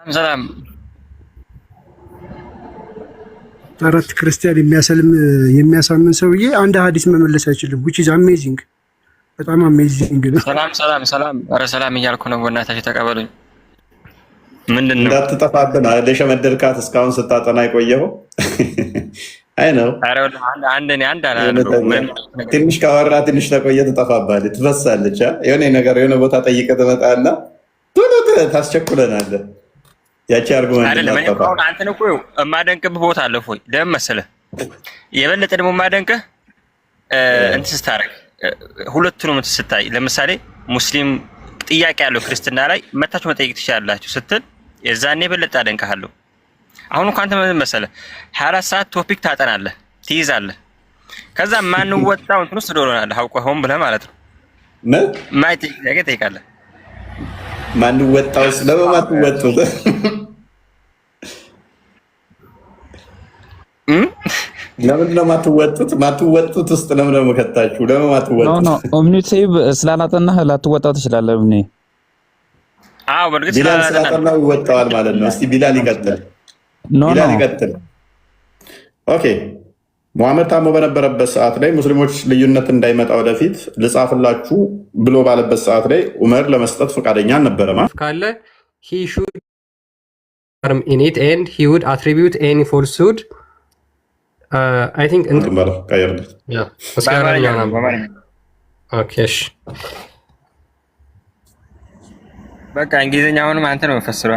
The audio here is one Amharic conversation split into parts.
ሰላም። አራት ክርስቲያን የሚያሰልም የሚያሳምን ሰውዬ አንድ ሀዲስ መመለስ አይችልም። Which is amazing፣ በጣም amazing ነው። ሰላም ሰላም ሰላም። ኧረ ሰላም እያልኩ ነው። በእናታችሁ ተቀበሉኝ። ምንድን ነው? እንዳትጠፋብን የሸመደድካት እስካሁን ስታጠና የቆየኸው አይ ነው። ኧረ ወላሂ አንድ እኔ አንድ አላነበብኩም። ምንም ነገር ትንሽ ካወራ ትንሽ ተቆየ ትጠፋባለች፣ ትፈሳለች። የሆነ ነገር የሆነ ቦታ ጠይቀህ ትመጣና ቶሎ ታስቸኩለናለህ። ያቺ argument አይደለም። እኔ እኮ እንዳትጠፋ። አሁን አንተን እኮ ይኸው የማደንቅብህ ቦታ አለ። እፎይ ለምን መሰለህ? የበለጠ ደግሞ የማደንቅህ እንትን ስታደርግ ሁለቱንም እንትን ስታይ፣ ለምሳሌ ሙስሊም ጥያቄ ያለው ክርስትና ላይ መታችሁ መጠየቅ ትችላላችሁ ስትል የዛኔ የበለጠ አደንቅሃለሁ። አሁን እኮ አንተ ምን መሰለህ፣ 24 ሰዓት topic ታጠናለህ፣ ትይዛለህ። ከዛ ማንወጣው እንትን ውስጥ ትዶለናለህ፣ አውቀህ ሆን ብለህ ማለት ነው። ምን? ማይጠይቅ ጥያቄ ትጠይቃለህ። ማንወጣውስ ለምን ማትወጡት? ለምንድን ነው ማትወጡት? ማትወጡት ውስጥ ለምን ነው የምከታችሁ? ለምን No ማትወጡት? No፣ ኦምኒቴብ ስላላጠናህ ላትወጣው ትችላለህ። እኔ አዎ በእርግጥ ቢላል ስላላጠና ነው። ስላጠናው ይወጣዋል ማለት ነው። እስቲ ቢላል ይቀጥል። No no ቢላል ይቀጥል። Okay፣ ሙሐመድ ታሞ በነበረበት ሰዓት ላይ ሙስሊሞች ልዩነት እንዳይመጣ ወደፊት ልጻፍላችሁ ብሎ ባለበት ሰዓት ላይ ዑመር ለመስጠት ፈቃደኛ አልነበረማ። ካለ he should in it and he would attribute any falsehood I think እንትን በለው ቀይርለት። እስኪ በአማርኛ አረብኛውን ነው፣ አንብብ። በአማርኛ። Okay እሺ። በቃ እንግሊዝኛ አሁንም አንተ ነው የምፈስረው።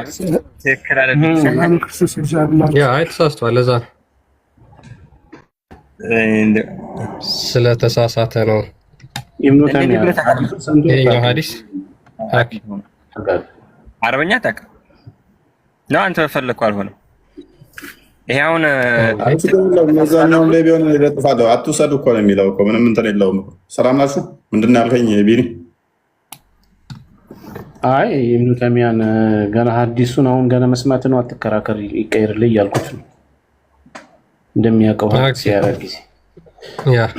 ትክክል አይደለም። ሰላም ክርስቶስ ይብዛላችሁ። Yeah፣ አይ ተሳስቷል። ለዛ ነው ስለተሳሳተ ነው። ኢብኑ እንዴት ተይሚያ ብለህ ታውቃለህ? ሐዲሱን ሰምቶ ይሄኛው ሐዲስ okay። አረበኛ አታውቅም ነው አንተ በፈለግከው አልሆነም። ይሄ አሁን እዛኛውም ላይ ቢሆን እለጥፋለሁ። አትውሰዱ እኮ ነው የሚለው እኮ፣ ምንም እንትን የለውም እኮ። ሰላም ናችሁ? ምንድን ነው ያልከኝ ቢኒ? አይ፣ ኢብኑ ተይሚያን ገና ሐዲሱን አሁን ገና መስማት ነው። አትከራከር፣ ይቀይርልህ እያልኩት ነው። እንደሚያውቀው ሐዲስ ያደረግ ጊዜ Yeah።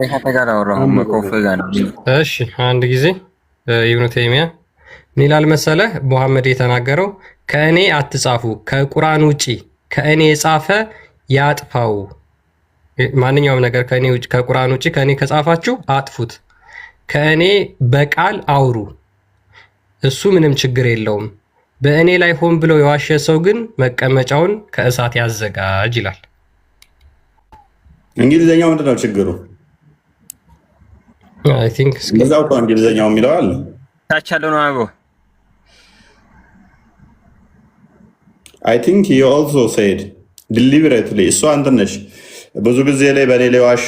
ከአንተ ጋር አወራሁም ከወፍ ጋር ነው። እሺ፣ አንድ ጊዜ ኢብኑ ተይሚያ ምን ይላል መሰለህ? ሙሐመድ የተናገረው ከእኔ አትጻፉ፣ ከቁርአን ውጪ ከእኔ የጻፈ ያጥፋው። ማንኛውም ነገር ከእኔ ውጪ፣ ከቁርአን ውጪ ከእኔ ከጻፋችሁ አጥፉት። ከእኔ በቃል አውሩ፣ እሱ ምንም ችግር የለውም። በእኔ ላይ ሆን ብሎ የዋሸ ሰው ግን መቀመጫውን ከእሳት ያዘጋጅ ይላል። እንግሊዝኛው ምንድን ነው ችግሩ? I think እንደዛው እኮ እንግሊዝኛው የሚለው አለ። ታች ያለው ነው አበው። I think he also said deliberately። እሷ እንትን ነች፣ ብዙ ጊዜ ላይ በእኔ ላይ ዋሸ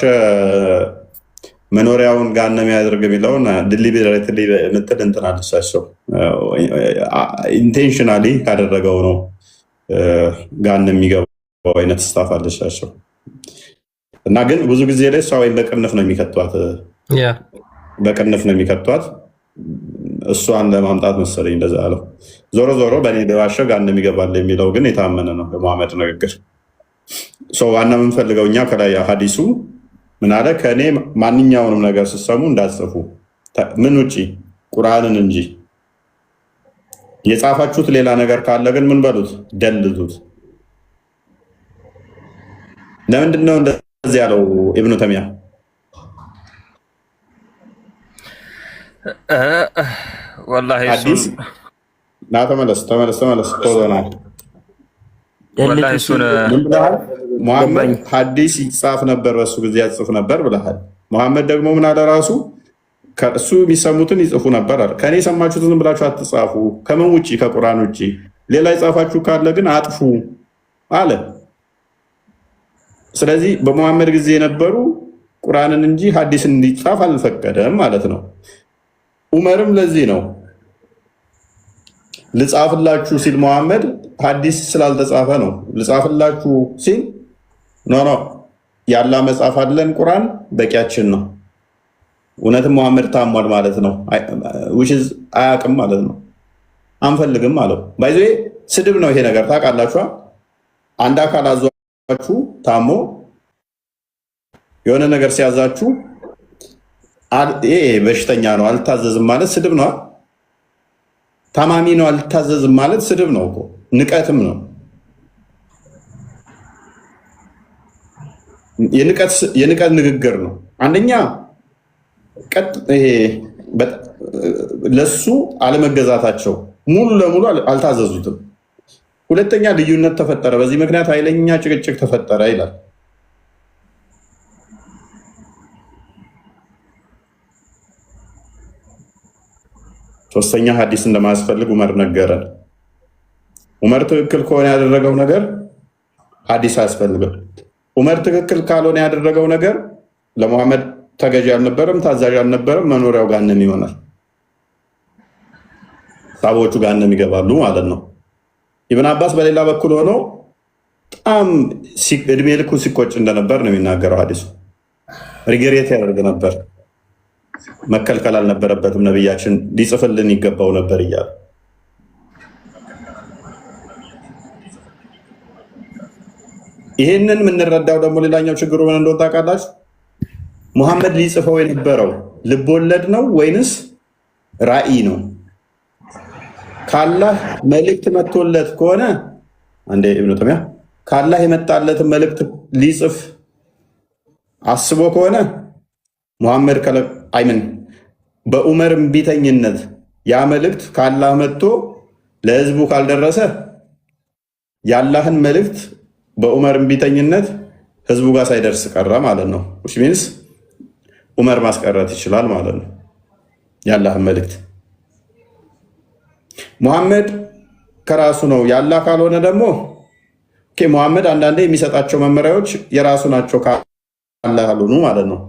መኖሪያውን ገሃነም ያደርግ የሚለውን deliberately የምትል እንትን አለቻቸው። Intentionally ካደረገው ነው ገሃነም የሚገባው አይነት stuff አለቻቸው። እና ግን ብዙ ጊዜ ላይ እሷ ወይም በቅንፍ ነው የሚከቷት፣ በቅንፍ ነው የሚከቷት። እሷን ለማምጣት መሰለኝ እንደዛ አለው። ዞሮ ዞሮ በእኔ ዋሸ ገሃነም ይገባል የሚለው ግን የታመነ ነው የሙሐመድ ንግግር። ዋና የምንፈልገው እኛ ከላይ ሀዲሱ ምን አለ? ከእኔ ማንኛውንም ነገር ስትሰሙ እንዳትጽፉ፣ ምን ውጭ? ቁርአንን እንጂ። የጻፋችሁት ሌላ ነገር ካለ ግን ምን በሉት? ደልቱት። ለምንድን ነው እንደዚህ ያለው ኢብኑ ተሚያ? ወላሂ አዲስ ና ተመለስ፣ ተመለስ፣ ተመለስ። ቶሎ ና። ወላሂ እሱን ምን ብለሃል? ሙሐመድ ሀዲስ ይጻፍ ነበር፣ በሱ ጊዜ ያጽፍ ነበር ብለሃል። ሙሐመድ ደግሞ ምን አለ ራሱ? ከእሱ የሚሰሙትን ይጽፉ ነበር አለ። ከእኔ የሰማችሁትን ዝም ብላችሁ አትጻፉ። ከምን ውጭ? ከቁርአን ውጭ። ሌላ የጻፋችሁ ካለ ግን አጥፉ አለ። ስለዚህ በሙሐመድ ጊዜ የነበሩ ቁርአንን እንጂ ሀዲስን እንዲጻፍ አልፈቀደም ማለት ነው። ዑመርም ለዚህ ነው ልጻፍላችሁ ሲል መሐመድ ሀዲስ ስላልተጻፈ ነው። ልጻፍላችሁ ሲል no no፣ ያላ መጽሐፍ አለን፣ ቁርአን በቂያችን ነው። እውነትም መሐመድ ታሟል ማለት ነው። አያውቅም ማለት ነው። አንፈልግም አለው። By the way ስድብ ነው ይሄ ነገር ታውቃላችኋ። አንድ አካል አዟችሁ ታሞ የሆነ ነገር ሲያዛችሁ ይሄ በሽተኛ ነው አልታዘዝም ማለት ስድብ ነው። ታማሚ ነው አልታዘዝም ማለት ስድብ ነው እኮ፣ ንቀትም ነው። የንቀት ንግግር ነው። አንደኛ ይሄ ለሱ አለመገዛታቸው፣ ሙሉ ለሙሉ አልታዘዙትም። ሁለተኛ ልዩነት ተፈጠረ፣ በዚህ ምክንያት ኃይለኛ ጭቅጭቅ ተፈጠረ ይላል። ሶስተኛ ሀዲስ እንደማያስፈልግ ዑመር ነገረን። ዑመር ትክክል ከሆነ ያደረገው ነገር ሀዲስ አያስፈልግም። ዑመር ትክክል ካልሆነ ያደረገው ነገር ለሙሐመድ ተገዢ አልነበረም፣ ታዛዥ አልነበረም። መኖሪያው ገሃነም ይሆናል። ሰሃቦቹ ገሃነም ይገባሉ ማለት ነው። ኢብን አባስ በሌላ በኩል ሆኖ በጣም እድሜ ልኩ ሲቆጭ እንደነበር ነው የሚናገረው ሀዲሱ። Regret ያደርግ ነበር። መከልከል አልነበረበትም፣ ነቢያችን ሊጽፍልን ይገባው ነበር እያለ። ይህንን የምንረዳው ደግሞ ሌላኛው ችግሩ ምን እንደሆነ ታውቃላችሁ? ሙሐመድ ሊጽፈው የነበረው ልቦለድ ነው ወይንስ ራእይ ነው? ካላህ መልእክት መጥቶለት ከሆነ፣ አንዴ ኢብኑ ተይሚያ፣ ካላህ የመጣለትን መልእክት ሊጽፍ አስቦ ከሆነ ሙሐመድ I mean በኡመር እምቢተኝነት ያ መልእክት ካላህ መጥቶ ለህዝቡ ካልደረሰ፣ የአላህን መልእክት በኡመር እምቢተኝነት ህዝቡ ጋር ሳይደርስ ቀረ ማለት ነው። Which means ኡመር ማስቀረት ይችላል ማለት ነው የአላህን መልእክት። ሙሐመድ ከራሱ ነው የአላህ ካልሆነ ደግሞ okay፣ ሙሐመድ አንዳንዴ የሚሰጣቸው መመሪያዎች የራሱ ናቸው፣ ከአላህ ያልሆኑ ማለት ነው።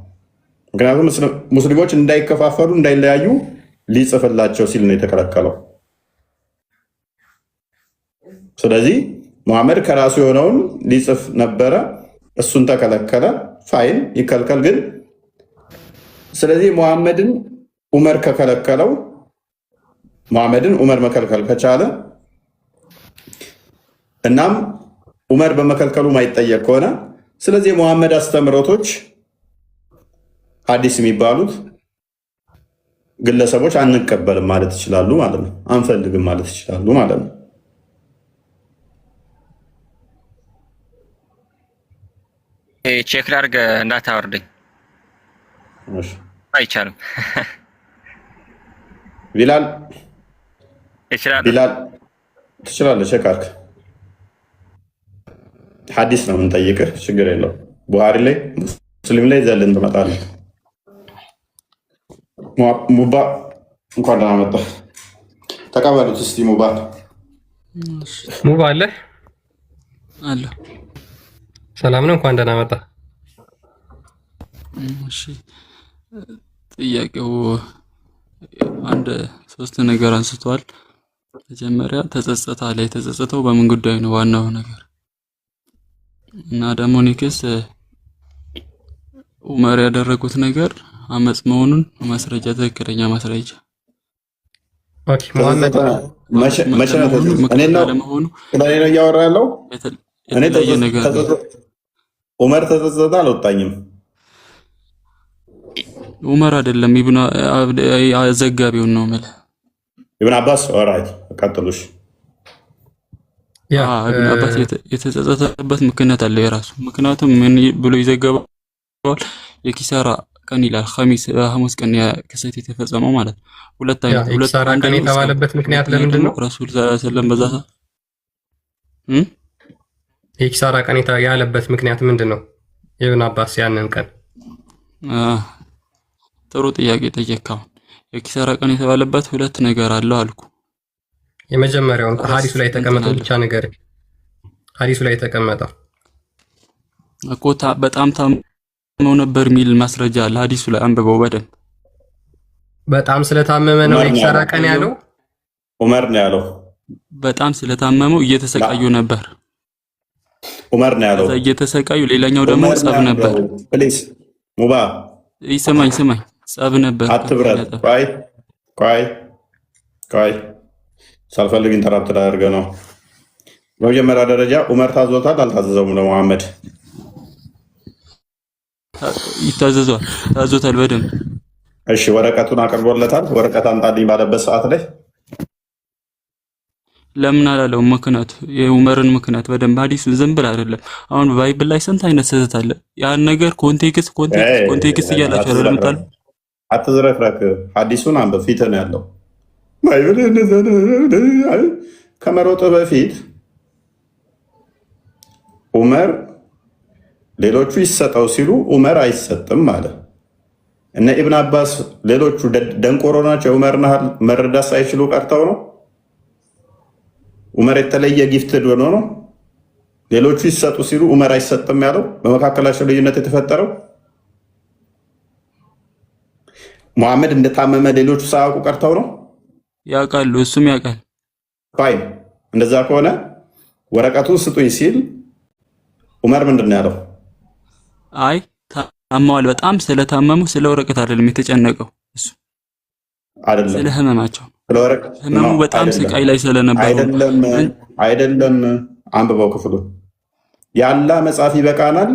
ምክንያቱም ሙስሊሞች እንዳይከፋፈሉ፣ እንዳይለያዩ ሊጽፍላቸው ሲል ነው የተከለከለው። ስለዚህ ሙሐመድ ከራሱ የሆነውን ሊጽፍ ነበረ፣ እሱን ተከለከለ። Fine፣ ይከልከል ግን። ስለዚህ ሙሐመድን ኡመር ከከለከለው፣ ሙሐመድን ኡመር መከልከል ከቻለ፣ እናም ኡመር በመከልከሉ ማይጠየቅ ከሆነ፣ ስለዚህ የሙሐመድ አስተምህሮቶች ሀዲስ የሚባሉት ግለሰቦች አንቀበልም ማለት ይችላሉ ማለት ነው። አንፈልግም ማለት ይችላሉ ማለት ነው። Check ላድርግ፣ እንዳታወርደኝ። አይቻልም። ቢላል። ይችላል። ቢላል ትችላለህ። Check አድርግ። ሀዲስ ነው የምንጠይቅህ፣ ችግር የለው። ቡሃሪ ላይ፣ ሙስሊም ላይ ዘልን ትመጣለህ። ሙባ እንኳን ደህና መጣህ። ተቀበሉት እስቲ ሙባ። ሙባ አለ? አለ። ሰላም ነው። እንኳን ደህና መጣህ። እሺ፣ ጥያቄው አንድ ሶስት ነገር አንስቷል። መጀመሪያ ተጸጸተ አለ። የተጸጸተው በምን ጉዳይ ነው? ዋናው ነገር። እና ደግሞ next ኡመር ያደረጉት ነገር አመጽ መሆኑን ማስረጃ፣ ትክክለኛ ማስረጃ። Okay መሐመድ። መቼ ነው መሆኑ ተጸጸተ? እኔ ምክንያት ነው አለመሆኑ ስለ እኔ ነው እያወራ ያለው። እኔ የተለየ ነገር ነው። ኡመር ተጸጸተ አልወጣኝም። ኡመር አይደለም፣ ኢብኑ ዘጋቢውን ነው የምልህ። ኢብን አባስ፣ alright፣ ቀጥሉሽ። ያ ኢብኑ አባስ የተጸጸተበት ምክንያት አለ የራሱ። ምክንያቱም ምን ብሎ ይዘገባል? የኪሳራ ቀን ይላል። ኸሚስ፣ ሐሙስ ቀን ክስተት የተፈጸመው ማለት ነው። ሁለት ያ አይነት ሁለት የኪሳራ ቀን አንደኛው ጸብ፣ የተባለበት ምክንያት ሁለተኛ ለምንድን ደግሞ ነው? ረሱል ሰለላሁ ዐለይሂ ወሰለም በዛ ሰዓት የኪሳራ ቀን ያለበት ምክንያት ምንድን ነው? የኢብን አባስ ያንን ቀን። ጥሩ ጥያቄ ጠየቅከው። የኪሳራ ቀን የተባለበት ሁለት ነገር አለው አልኩ። የመጀመሪያውን ረስ ሀዲሱ ላይ እንትን የተቀመጠው አለ ብቻ ነገር፣ ሀዲሱ ላይ የተቀመጠው። እኮ በጣም ታመው ነበር የሚል ማስረጃ አለ ሀዲሱ ላይ፣ አንብበው በደንብ። በጣም ስለታመመ ነው ዑመር ነው የኪሳራ ያለው። ቀን ያለው። ዑመር ነው ያለው። በጣም ስለታመመው እየተሰቃዩ ነበር። ዑመር ነው ያለው። ከዛ እየተሰቃዩ፣ ሌላኛው ደግሞ ዑመር ነው ጸብ ነበር። ያለው። Please ሙባ። ይሰማኝ ስማኝ፣ ጸብ ነበር፣ አትብረር። ከፍተኛ ጸብ። ቆይ ቆይ ቆይ፣ ሳልፈልግ interrupt ላደርገህ ነው። በመጀመሪያ ደረጃ ዑመር ታዞታል አልታዘዘውም ለመሐመድ? ይታዘዟል፣ ታዞታል በደንብ። እሺ፣ ወረቀቱን አቅርቦለታል። ወረቀት አምጣልኝ ባለበት ሰዓት ላይ ለምን አላለውም? ምክንያቱ የኡመርን ምክንያት በደንብ ሀዲሱን ዝም ብለህ አይደለም። አሁን Bible ላይ ስንት አይነት ስህተት አለ። ያን ነገር context context context እያላችሁ አይደለም አትዝረክረክ፣ አትዝረክረክ። ሐዲሱን አንብብ፣ ፊትህ ነው ያለው። Bible ከመሮጥ በፊት ኡመር ሌሎቹ ይሰጠው ሲሉ ኡመር አይሰጥም አለ። እነ ኢብን አባስ ሌሎቹ ደንቆሮ ናቸው። የኡመርን ያህል መረዳት ሳይችሉ ቀርተው ነው። ኡመር የተለየ gifted ሆኖ ነው። ሌሎቹ ይሰጡ ሲሉ ኡመር አይሰጥም ያለው፣ በመካከላቸው ልዩነት የተፈጠረው ሙሐመድ እንደታመመ ሌሎቹ ሳያውቁ ቀርተው ነው። ያውቃሉ፣ እሱም ያውቃል። Fine፣ እንደዛ ከሆነ ወረቀቱን ስጡኝ ሲል ኡመር ምንድን ነው ያለው? አይ ታመዋል፣ በጣም ስለታመሙ ስለ ወረቀት አይደለም የተጨነቀው እሱ፣ አይደለም ስለ ህመማቸው፣ ስለ ወረቀት ህመሙ በጣም አይደለም ስቃይ ላይ ስለነበሩ። አይደለም አይደለም። አንብበው ክፍሉ፣ የአላህ መጽሐፍ ይበቃናል፣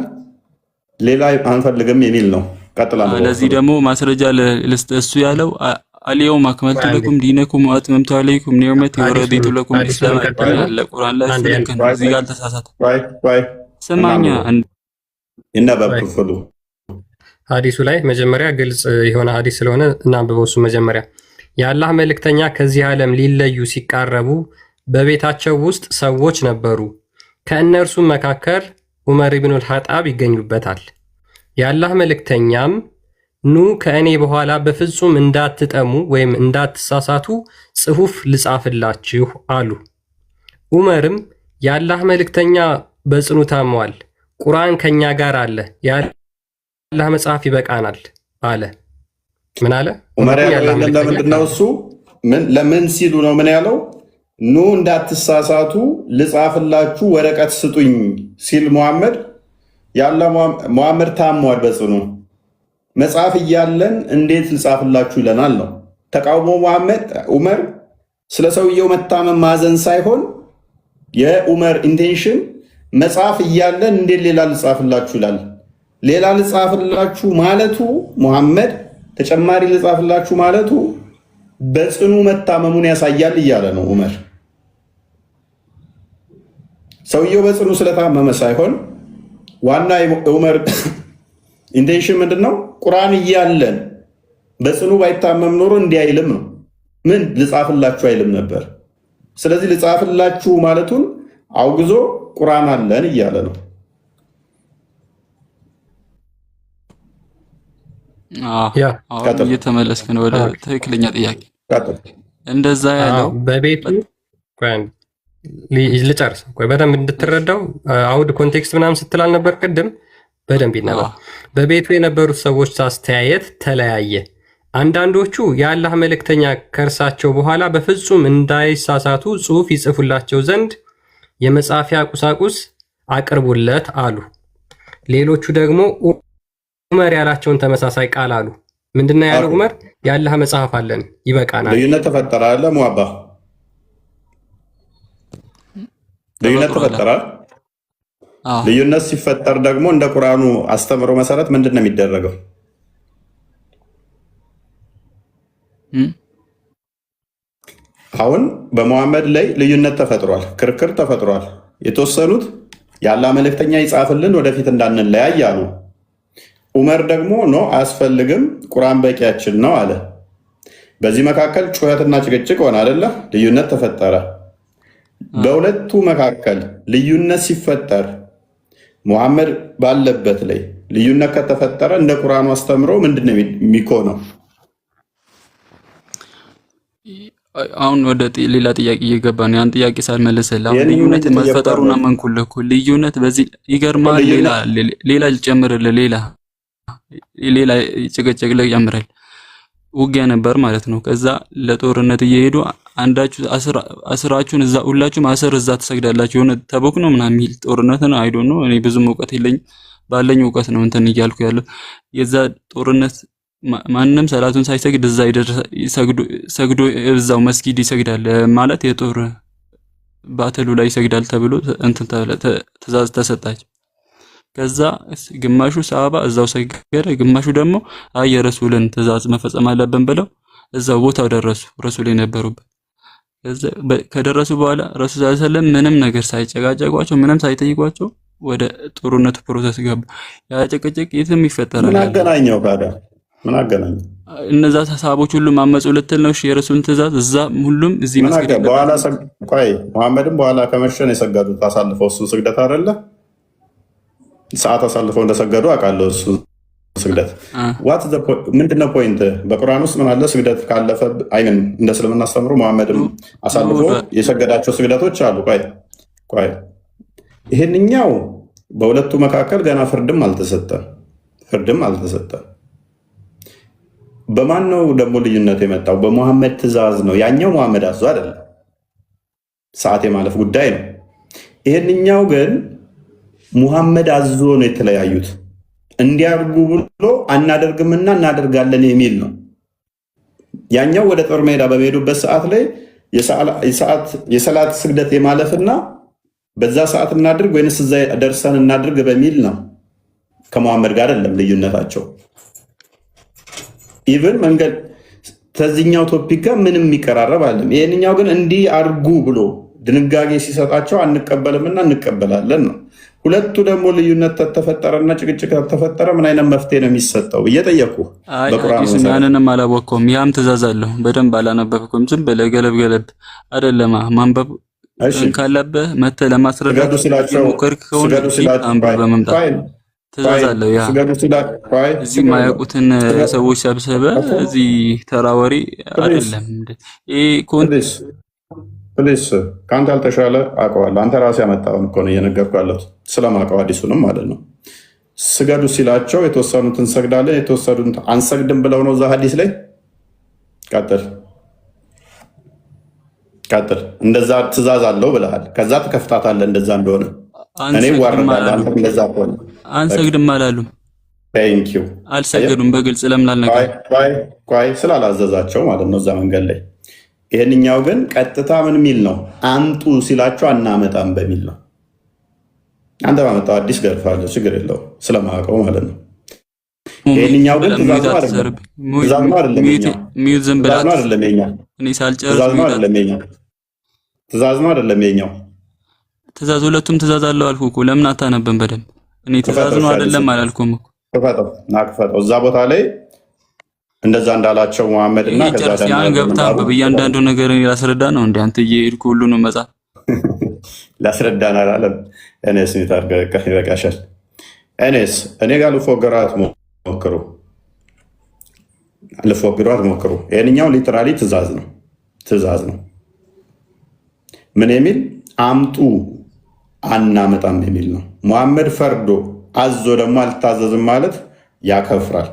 ሌላ አንፈልግም የሚል ነው። ቀጥል፣ አንብበው ለዚህ ክፍሉን። ደግሞ ማስረጃ ልስጥ። እሱ ያለው اليوم أكملت لكم دينكم وأتممت عليكم نعمتي ورضيت لكم ሐዲሱን الإسلام እንቀጥልና አለ ቁርአን ላይ። እሱ አንዴ ልክ ነው። እዚህ ጋር አልተሳሳተም። ቆይ ቆይ፣ ስማኛ እናንብበው፣ ይነበብ ቆይ። ክፍሉ። ሀዲሱ ላይ መጀመሪያ ግልጽ የሆነ ሀዲስ ስለሆነ እናንብበው። እሱ መጀመሪያ የአላህ መልእክተኛ ከዚህ ዓለም ሊለዩ ሲቃረቡ በቤታቸው ውስጥ ሰዎች ነበሩ። ከእነርሱም መካከል ዑመር ኢብኑል ኸጣብ ይገኙበታል። የአላህ መልእክተኛም ኑ ከእኔ በኋላ በፍጹም እንዳትጠሙ ወይም እንዳትሳሳቱ ጽሑፍ ልጻፍላችሁ አሉ። ዑመርም የአላህ መልእክተኛ በጽኑ ታመዋል፣ ቁርአን ከኛ ጋር አለ፣ የአላህ መጽሐፍ ይበቃናል አለ። ምን አለ? ኡመር ዑመርም ያለው የአላህ ይህንን መልእክተኛ ለምንድን ነው? እሱ ምን ለምን ሲሉ ነው ምን ያለው? ኑ እንዳትሳሳቱ ልጻፍላችሁ ወረቀት ስጡኝ ሲል ሙሐመድ ያለ ሙሐመድ ታሟል በጽኑ፣ መጽሐፍ እያለን እንዴት ልጻፍላችሁ ይለናል ነው ተቃውሞ። ሙሐመድ ኡመር ስለ ሰውየው መታመም ማዘን ሳይሆን የኡመር intention መጽሐፍ እያለን እንዴት ሌላ ልጻፍላችሁ ይላል። ሌላ ልጻፍላችሁ ማለቱ፣ ሙሐመድ ተጨማሪ ልጻፍላችሁ ማለቱ በጽኑ መታመሙን ያሳያል እያለ ነው ኡመር። ሰውየው በጽኑ ስለታመመ ሳይሆን ዋና የኡመር intention ምንድን ነው? ቁርአን እያለን በጽኑ ባይታመም ኖሮ እንዲህ አይልም ነው። ምን ልጻፍላችሁ አይልም ነበር። ስለዚህ ልጻፍላችሁ ማለቱን አውግዞ ቁርአን አለን እያለ ነው። ያ አሁን ቀጥል እየተመለስክ ነው ወደ ትክክለኛ ጥያቄ። ቀጥል። እንደዛ ያለው በቤቱ ቆይ አንዴ ልጨርስ። ቆይ በደንብ እንድትረዳው፣ አውድ context ምናምን ስትል አልነበር ቅድም? በደንብ ይነበብ። በቤቱ የነበሩት ሰዎች አስተያየት ተለያየ። አንዳንዶቹ የአላህ መልእክተኛ ከእርሳቸው በኋላ በፍጹም እንዳይሳሳቱ ጽሑፍ ይጽፉላቸው ዘንድ የመጻፊያ ቁሳቁስ አቅርቡለት አሉ። ሌሎቹ ደግሞ ዑመር ያላቸውን ተመሳሳይ ቃል አሉ። ምንድነው ያለው ዑመር? የአላህ መጽሐፍ አለን ይበቃናል። ልዩነት ተፈጠረ አለ ሙአባ፣ ልዩነት ተፈጥሯል። ተፈጠረ። ልዩነት ሲፈጠር ደግሞ እንደ ቁርአኑ አስተምሮ መሰረት ምንድን ነው የሚደረገው? እም? አሁን በመሐመድ ላይ ልዩነት ተፈጥሯል፣ ክርክር ተፈጥሯል። የተወሰኑት የአላህ መልእክተኛ ይጻፍልን ወደፊት እንዳንለያይ አሉ። ኡመር ደግሞ no አያስፈልግም፣ ቁርአን በቂያችን ነው አለ። በዚህ መካከል ጩኸትና ጭቅጭቅ ሆነ አይደለ? ልዩነት ተፈጠረ። በሁለቱ መካከል ልዩነት ሲፈጠር፣ ሙሐመድ ባለበት ላይ ልዩነት ከተፈጠረ እንደ ቁርአኑ አስተምሮ ምንድን ነው የሚኮነው? አሁን ወደ ሌላ ጥያቄ እየገባ ነው። ያን ጥያቄ ሳልመልስልህ አሁን ይህን ልዩነት እየጠየኩህ መፈጠሩን ያለሁት አመንኩልህ እኮ። ልዩነት በዚህ ይገርማል። ሌላ ልዩነት ሌላ ልጨምርልህ፣ ሌላ ሌላ ጭቅጭቅ ልጨምርልህ። ውጊያ ነበር ማለት ነው። ከዛ ለጦርነት እየሄዱ አንዳችሁ አስራችሁን እዛ ሁላችሁም አስር እዛ ትሰግዳላችሁ። የሆነ ተቦክ ነው ምናምን የሚል ጦርነት ነው። I don't know፣ እኔ ብዙም እውቀት የለኝም። ባለኝ እውቀት ነው እንትን እያልኩ ያለው። የዛ ጦርነት ማንም ሰላቱን ሳይሰግድ እዛ ይደርስ፣ ሰግዶ ሰግዶ እዛው መስጊድ ይሰግዳል ማለት የጦር battle ኡ ላይ ይሰግዳል ተብሎ እንትን ትእዛዝ ተሰጣቸው። ከዛ ግማሹ ሰሃባ እዛው ሰገደ፣ ግማሹ ደግሞ አይ የረሱልን ትእዛዝ መፈጸም አለብን ብለው እዛው ቦታው ደረሱ፣ ረሱል የነበሩበት። ከዛ ከደረሱ በኋላ ረሱል ሰለላሁ ዐለይሂ ወሰለም ምንም ነገር ሳይጨቃጨቋቸው፣ ምንም ሳይጠይቋቸው ወደ ጦርነቱ process ገቡ። ያ ጭቅጭቅ የትም ይፈጠራል ምን ያለው። አገናኘው ታዲያ? ምን አገናኘው? እነዛ ሰሃቦች ሁሉም አመፁ ልትል ነው? እሺ፣ የረሱልን ትእዛዝ እዛ ሁሉም እዚህ ምን መስገድ አገ በኋላ የለበትም። ቆይ፣ መሐመድም በኋላ ከመሸ ነው የሰገዱት። አሳልፈው እሱን ስግደት አይደለ፣ ሰዓት አሳልፈው እንደሰገዱ አውቃለሁ። እሱን ስግደት what ምንድነው point? በቁርአን ውስጥ ምን አለ? ስግደት ካለፈ፣ I mean እንደ እስልምና አስተምሮ መሐመድም አሳልፎ የሰገዳቸው ስግደቶች አሉ። ቆይ ቆይ፣ ይሄንኛው በሁለቱ መካከል ገና ፍርድም አልተሰጠም፣ ፍርድም አልተሰጠም። በማን ነው ደግሞ ልዩነት የመጣው? በሙሐመድ ትእዛዝ ነው። ያኛው ሙሐመድ አዞ አይደለም፣ ሰዓት የማለፍ ጉዳይ ነው። ይሄንኛው ግን ሙሐመድ አዞ ነው የተለያዩት። እንዲያርጉ ብሎ አናደርግምና እናደርጋለን የሚል ነው። ያኛው ወደ ጦር ሜዳ በሚሄዱበት ሰዓት ላይ የሰላት ስግደት የማለፍና በዛ ሰዓት እናድርግ ወይንስ እዛ ደርሰን እናድርግ በሚል ነው። ከመሐመድ ጋር አይደለም ልዩነታቸው። Even መንገድ ከዚህኛው topic ጋር ምንም የሚቀራረብ አለም። ይህንኛው ግን እንዲህ አድርጉ ብሎ ድንጋጌ ሲሰጣቸው አንቀበልምና እንቀበላለን ነው። ሁለቱ ደግሞ ልዩነት ተፈጠረና ጭቅጭቅ ተፈጠረ፣ ምን አይነት መፍትሄ ነው የሚሰጠው ብዬ ጠየኩ። አይ በቁርአኑ ሐዲሱን መሰረት ያንንም አላወቅከውም። ያም ትእዛዝ አለው። በደንብ አላነበብከውም። ዝም ብለህ ገለብ ገለብ አይደለማ። ማንበብ እሺ ካለብህ መተህ ለማስረዳት ስገዱ ሲላቸው የሞከርክ ከሆነ ስገዱ ሲላቸው አንብበህ በመምጣት ቆይ ትእዛዝ አለው። ያ ስገዱ ሲላቸው፣ ቆይ እዚህ የማያውቁትን ሰዎች ሰብስበህ እዚህ ተራ ወሬ አይደለም። ይሄ Please please፣ ከአንተ ያልተሻለ አውቀዋለሁ። አንተ ራስህ ያመጣውን እኮ ነው እየነገርኩህ ያለሁት፣ ስለማውቀው ሐዲሱንም ማለት ነው። ስገዱ ሲላቸው የተወሰኑትን እንሰግዳለን የተወሰኑትን አንሰግድም ብለው ነው እዛ ሐዲስ ላይ። ቀጥል ቀጥል። እንደዛ ትእዛዝ አለው ብለሃል። ከዛ ትከፍታታለህ። እንደዛ እንደሆነ እኔ አንሰግድም ዋረዳለሁ። አላሉም። አንተም እንደዛ ከሆነ አንሰግድም አላሉም። Thank you። አልሰገዱም። በግልጽ ለምን አልነገሩም? ቆይ ቆይ፣ ስላላዘዛቸው ማለት ነው እዛ መንገድ ላይ። ይህንኛው ግን ቀጥታ ምን የሚል ነው? አምጡ ሲላቸው አናመጣም በሚል ነው። አንተ ባመጣው አዲስ ገርፋለሁ፣ ችግር የለውም፣ ስለማውቀው ማለት ነው። ይህንኛው ግን ትእዛዝ ነው አይደለም? ትእዛዝ ነው አይደለም? የኛው Mute ዝም ትእዛዝ ነው ብላት አይደለም? የኛ እኔ ሳልጨርስ ትእዛዝ ነው Mute አይደለም? የኛ ትእዛዝ ነው አይደለም? የኛው ትእዛዝ፣ ሁለቱም ትእዛዝ አለው አልኩህ እኮ። ለምን አታነብም በደንብ? እኔ ትእዛዝ ክፈተው፣ ነው እሺ፣ አይደለም አዲስ አላልኩም እኮ። ክፈተው ና ክፈተው። እዛ ቦታ ላይ እንደዛ እንዳላቸው መሐመድ እና ይሄ ከዛ ጨርስ፣ ደግሞ ያን ገብተህ እንዳሉ አንብብ። እያንዳንዱ ነገር እኔ ላስረዳ ነው እንዴ? አንተ እየሄድክ ሁሉንም መጽሐፍ ላስረዳን አላለም። እኔስ mute አድርገህ በቃ ይበቃሻል። እኔስ እኔ ጋር ልፎግሩ አትሞክሩ፣ ልፎግሩ አትሞክሩ። ይህንኛው literally ትእዛዝ ነው፣ ትእዛዝ ነው። ምን የሚል? አምጡ አናመጣም የሚል ነው። ሙሐመድ ፈርዶ አዞ ደግሞ አልታዘዝም ማለት ያከፍራል፣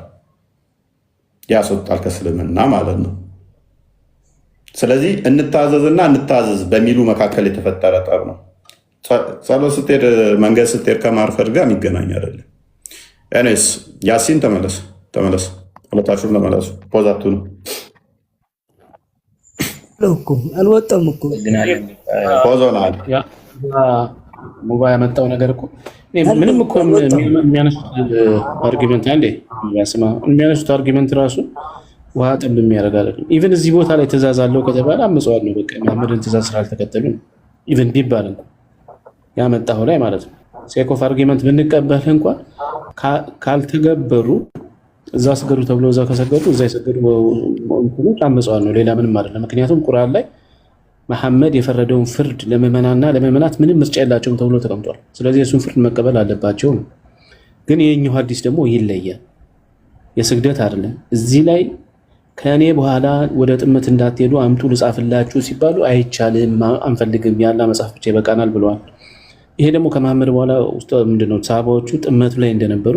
ያስወጣል ከእስልምና ማለት ነው። ስለዚህ እንታዘዝና እንታዘዝ በሚሉ መካከል የተፈጠረ ጠብ ነው። ጸሎት ስትሄድ፣ መንገድ ስትሄድ ከማርፈድ ጋር የሚገናኝ አይደለም። Anyways ያሲን ተመለስ፣ ተመለስ፣ ሁለታችሁም ተመለሱ። Pause አትሁኑ። እኮ አልወጣም እኮ። Pause ሆነሃል። ሙባ ያመጣው ነገር እኮ ምንም እኮ የሚያነሱት argument፣ አንዴ ስማ፣ የሚያነሱት argument ራሱ ውሃ ጠብ የሚያደርግ አይደለም። Even እዚህ ቦታ ላይ ትእዛዝ አለው ከተባለ አምፀዋል ነው። በቃ መሐመድን ትእዛዝ ስላልተከተሉ ነው። Even ቢባል እንኳ ያመጣው ላይ ማለት ነው። Sake of argument ብንቀበልህ እንኳን ካልተገበሩ፣ እዛ ስገዱ ተብሎ እዛ ከሰገዱ፣ እዛ የሰገዱ እንትኖች አምፀዋል ነው። ሌላ ምንም አይደለም። ምክንያቱም ቁርአን ላይ መሐመድ የፈረደውን ፍርድ ለምዕመናንና ለምዕመናት ምንም ምርጫ የላቸውም ተብሎ ተቀምጧል። ስለዚህ የእሱን ፍርድ መቀበል አለባቸው ነው። ግን ይህኛው ሐዲስ ደግሞ ይለያል። የስግደት አይደለም። እዚህ ላይ ከእኔ በኋላ ወደ ጥመት እንዳትሄዱ አምጡ ልጻፍላችሁ ሲባሉ አይቻልም፣ አንፈልግም፣ ያላ መጽሐፍ ብቻ ይበቃናል ብለዋል። ይሄ ደግሞ ከመሐመድ በኋላ ውስጥ ምንድነው ሰሃባዎቹ ጥመቱ ላይ እንደነበሩ፣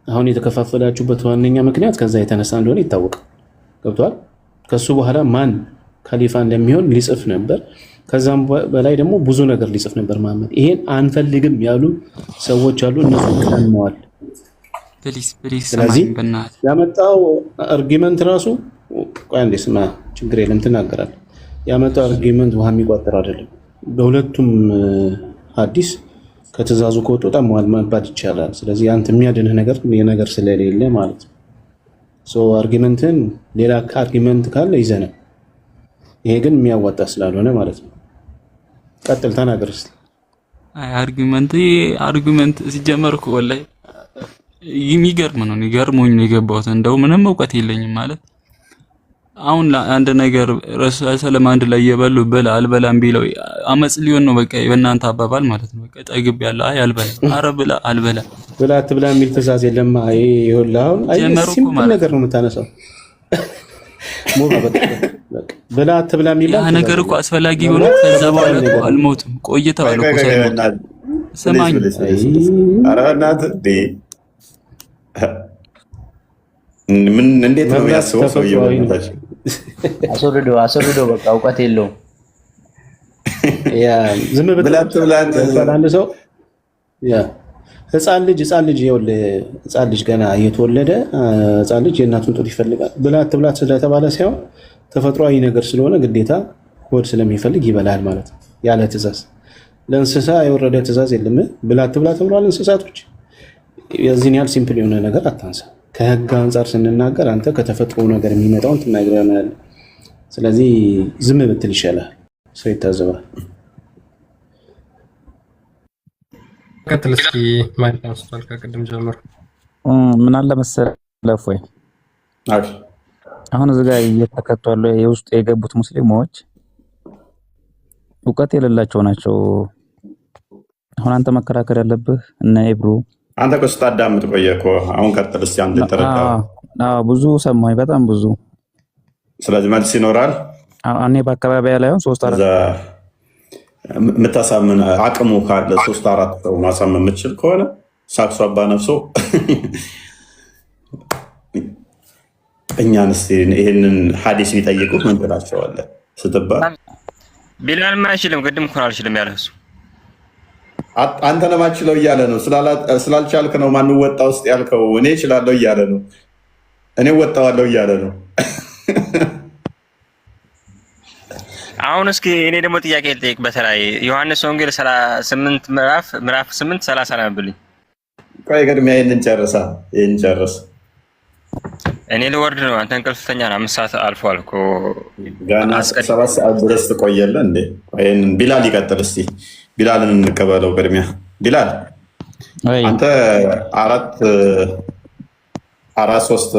አሁን የተከፋፈላችሁበት ዋነኛ ምክንያት ከዛ የተነሳ እንደሆነ ይታወቃል። ገብቷል። ከሱ በኋላ ማን ከሊፋ እንደሚሆን ሊጽፍ ነበር። ከዛም በላይ ደግሞ ብዙ ነገር ሊጽፍ ነበር መሐመድ። ይሄን አንፈልግም ያሉ ሰዎች አሉ። እነሱ ቀድመዋል። Please please፣ ስለዚህ ስማኝ በእናትህ። ያመጣው argument ራሱ፣ ቆይ አንዴ ስማ፣ ችግር የለም ትናገራለህ። ያመጣው argument ውሃ የሚቋጥር አይደለም። በሁለቱም ሐዲስ ከትእዛዙ ከወጡ ጠመዋል መባል ይቻላል። ስለዚህ አንተ የሚያድንህ ነገር የነገር ስለሌለ ማለት ነው። Argument ን ሌላ argument ካለ ይዘናል። ይሄ ግን የሚያዋጣ ስላልሆነ ማለት ነው። ቀጥል፣ ተናገር እስኪ። አይ፣ argument ሲጀመር እኮ ወላሂ የሚገርም ነው። ገርሞኝ ነው የገባሁት። እንደው ምንም እውቀት የለኝም ማለት አሁን አንድ ነገር ረሱል ሰለም አንድ ላይ እየበሉ ብላ አልበላም ቢለው አመጽ ሊሆን ነው። በቃ በእናንተ አባባል ማለት ነው። በቃ ጠግብ ያለ አይ አልበላም፣ አረ ብላ አልበላ። ብላ አትብላ የሚል ትእዛዝ የለማ። ይሄ ይኸውልህ አሁን አየህ፣ ጀመሩ እኮ simple ማለት ነገር ነው የምታነሳው። ሙባ በቃ በቃ ብላ አትብላ ያ የሚባል ትእዛዝ ነገር እኮ የለም። አስፈላጊ ሆኖ መብላት ከዛ ተፈጥሯዊ በኋላ እኮ ነገር ነው። አልሞቱም፣ ቆይተዋል ቆይ እኮ ቆይ ቆይ፣ ሳይሞቱ። በእናትህ please ስማኝ please አይ please please። ኧረ በእናትህ እንዴ! ምን እንዴት ነው መብላት የሚያስበው ሰውዬው? ተፈጥሯዊ ነው። በእናታችሁ። አስወርዶ አስወርዶ፣ በቃ እውቀት የለውም። ያ ዝም ብላ ብትል አትብላ ለምሳሌ አንድ ሰው ያ ህፃን ልጅ ይኸውልህ፣ ህፃን ልጅ ገና እየተወለደ ህፃን ልጅ የእናቱን ጡት ይፈልጋል። ብላ አትብላ ስለተባለ ሳይሆን ተፈጥሯዊ ነገር ስለሆነ ግዴታ ሆድ ስለሚፈልግ ይበላል ማለት ነው፣ ያለ ትእዛዝ። ለእንስሳ የወረደ ትእዛዝ የለም። ብላ አትብላ ተብሏል። እንስሳቶች የዚህን ያህል simple የሆነ ነገር አታንሳ። ከህግ አንጻር ስንናገር አንተ ከተፈጥሮ ነገር የሚመጣውን ትናገረናለህ። ስለዚህ ዝም ብትል ይሻላል። ሰው ይታዘባል። ቀጥል እስኪ፣ mic አንስቷል ከቅድም ጀምሮ። ምን አለ መሰለህ እፎይ፣ አሁን እዚህ ጋር እየተከቱ ያሉ የውስጥ የገቡት ሙስሊሞች እውቀት የሌላቸው ናቸው። አሁን አንተ መከራከር ያለብህ እነ ኢብሩ አንተ እኮ ስታዳምጥ ቆየ እኮ። አሁን ቀጥል እስኪ አንተ የተረዳኸው። አዎ፣ ብዙ ሰማኝ፣ በጣም ብዙ። ስለዚህ መልስ ይኖራል። እኔ በአካባቢ ላይ አሁን ሶስት አራት እዛ የምታሳምን አቅሙ ካለ ሶስት አራት ሰው ማሳመን የምትችል ከሆነ ሳክሱ አባ ነፍሶ እኛን እስኪ ይህንን ሀዲስ ቢጠይቁ ምን ትላቸዋለህ ስትባል ቢላልማ አይችልም። ቅድም እኮ ነው አልችልም ያለህ እሱ። አንተ ለማችለው እያለ ነው። ስላልቻልክ ነው ማንወጣ ውስጥ ያልከው። እኔ እችላለሁ እያለ ነው። እኔ ወጣዋለሁ እያለ ነው። አሁን እስኪ እኔ ደግሞ ጥያቄ ልጠይቅ። በተለይ ዮሐንስ ወንጌል 8 ምዕራፍ 8 30 ነብልኝ። ቆይ ቅድሚያ ይህንን ጨርሳ ይህን ጨርስ። እኔ ልወርድ ነው። አንተ እንቅልፍ ተኛ ነው። 5 ሰዓት አልፏል እኮ። ገና አስቀድም 7 ሰዓት ድረስ ትቆያለህ እንዴ? ቆይ ይህንን ቢላል ይቀጥል እስኪ። ቢላልን እንቀበለው ቅድሚያ። ቢላል ወይ አንተ አራት አራት ሶስት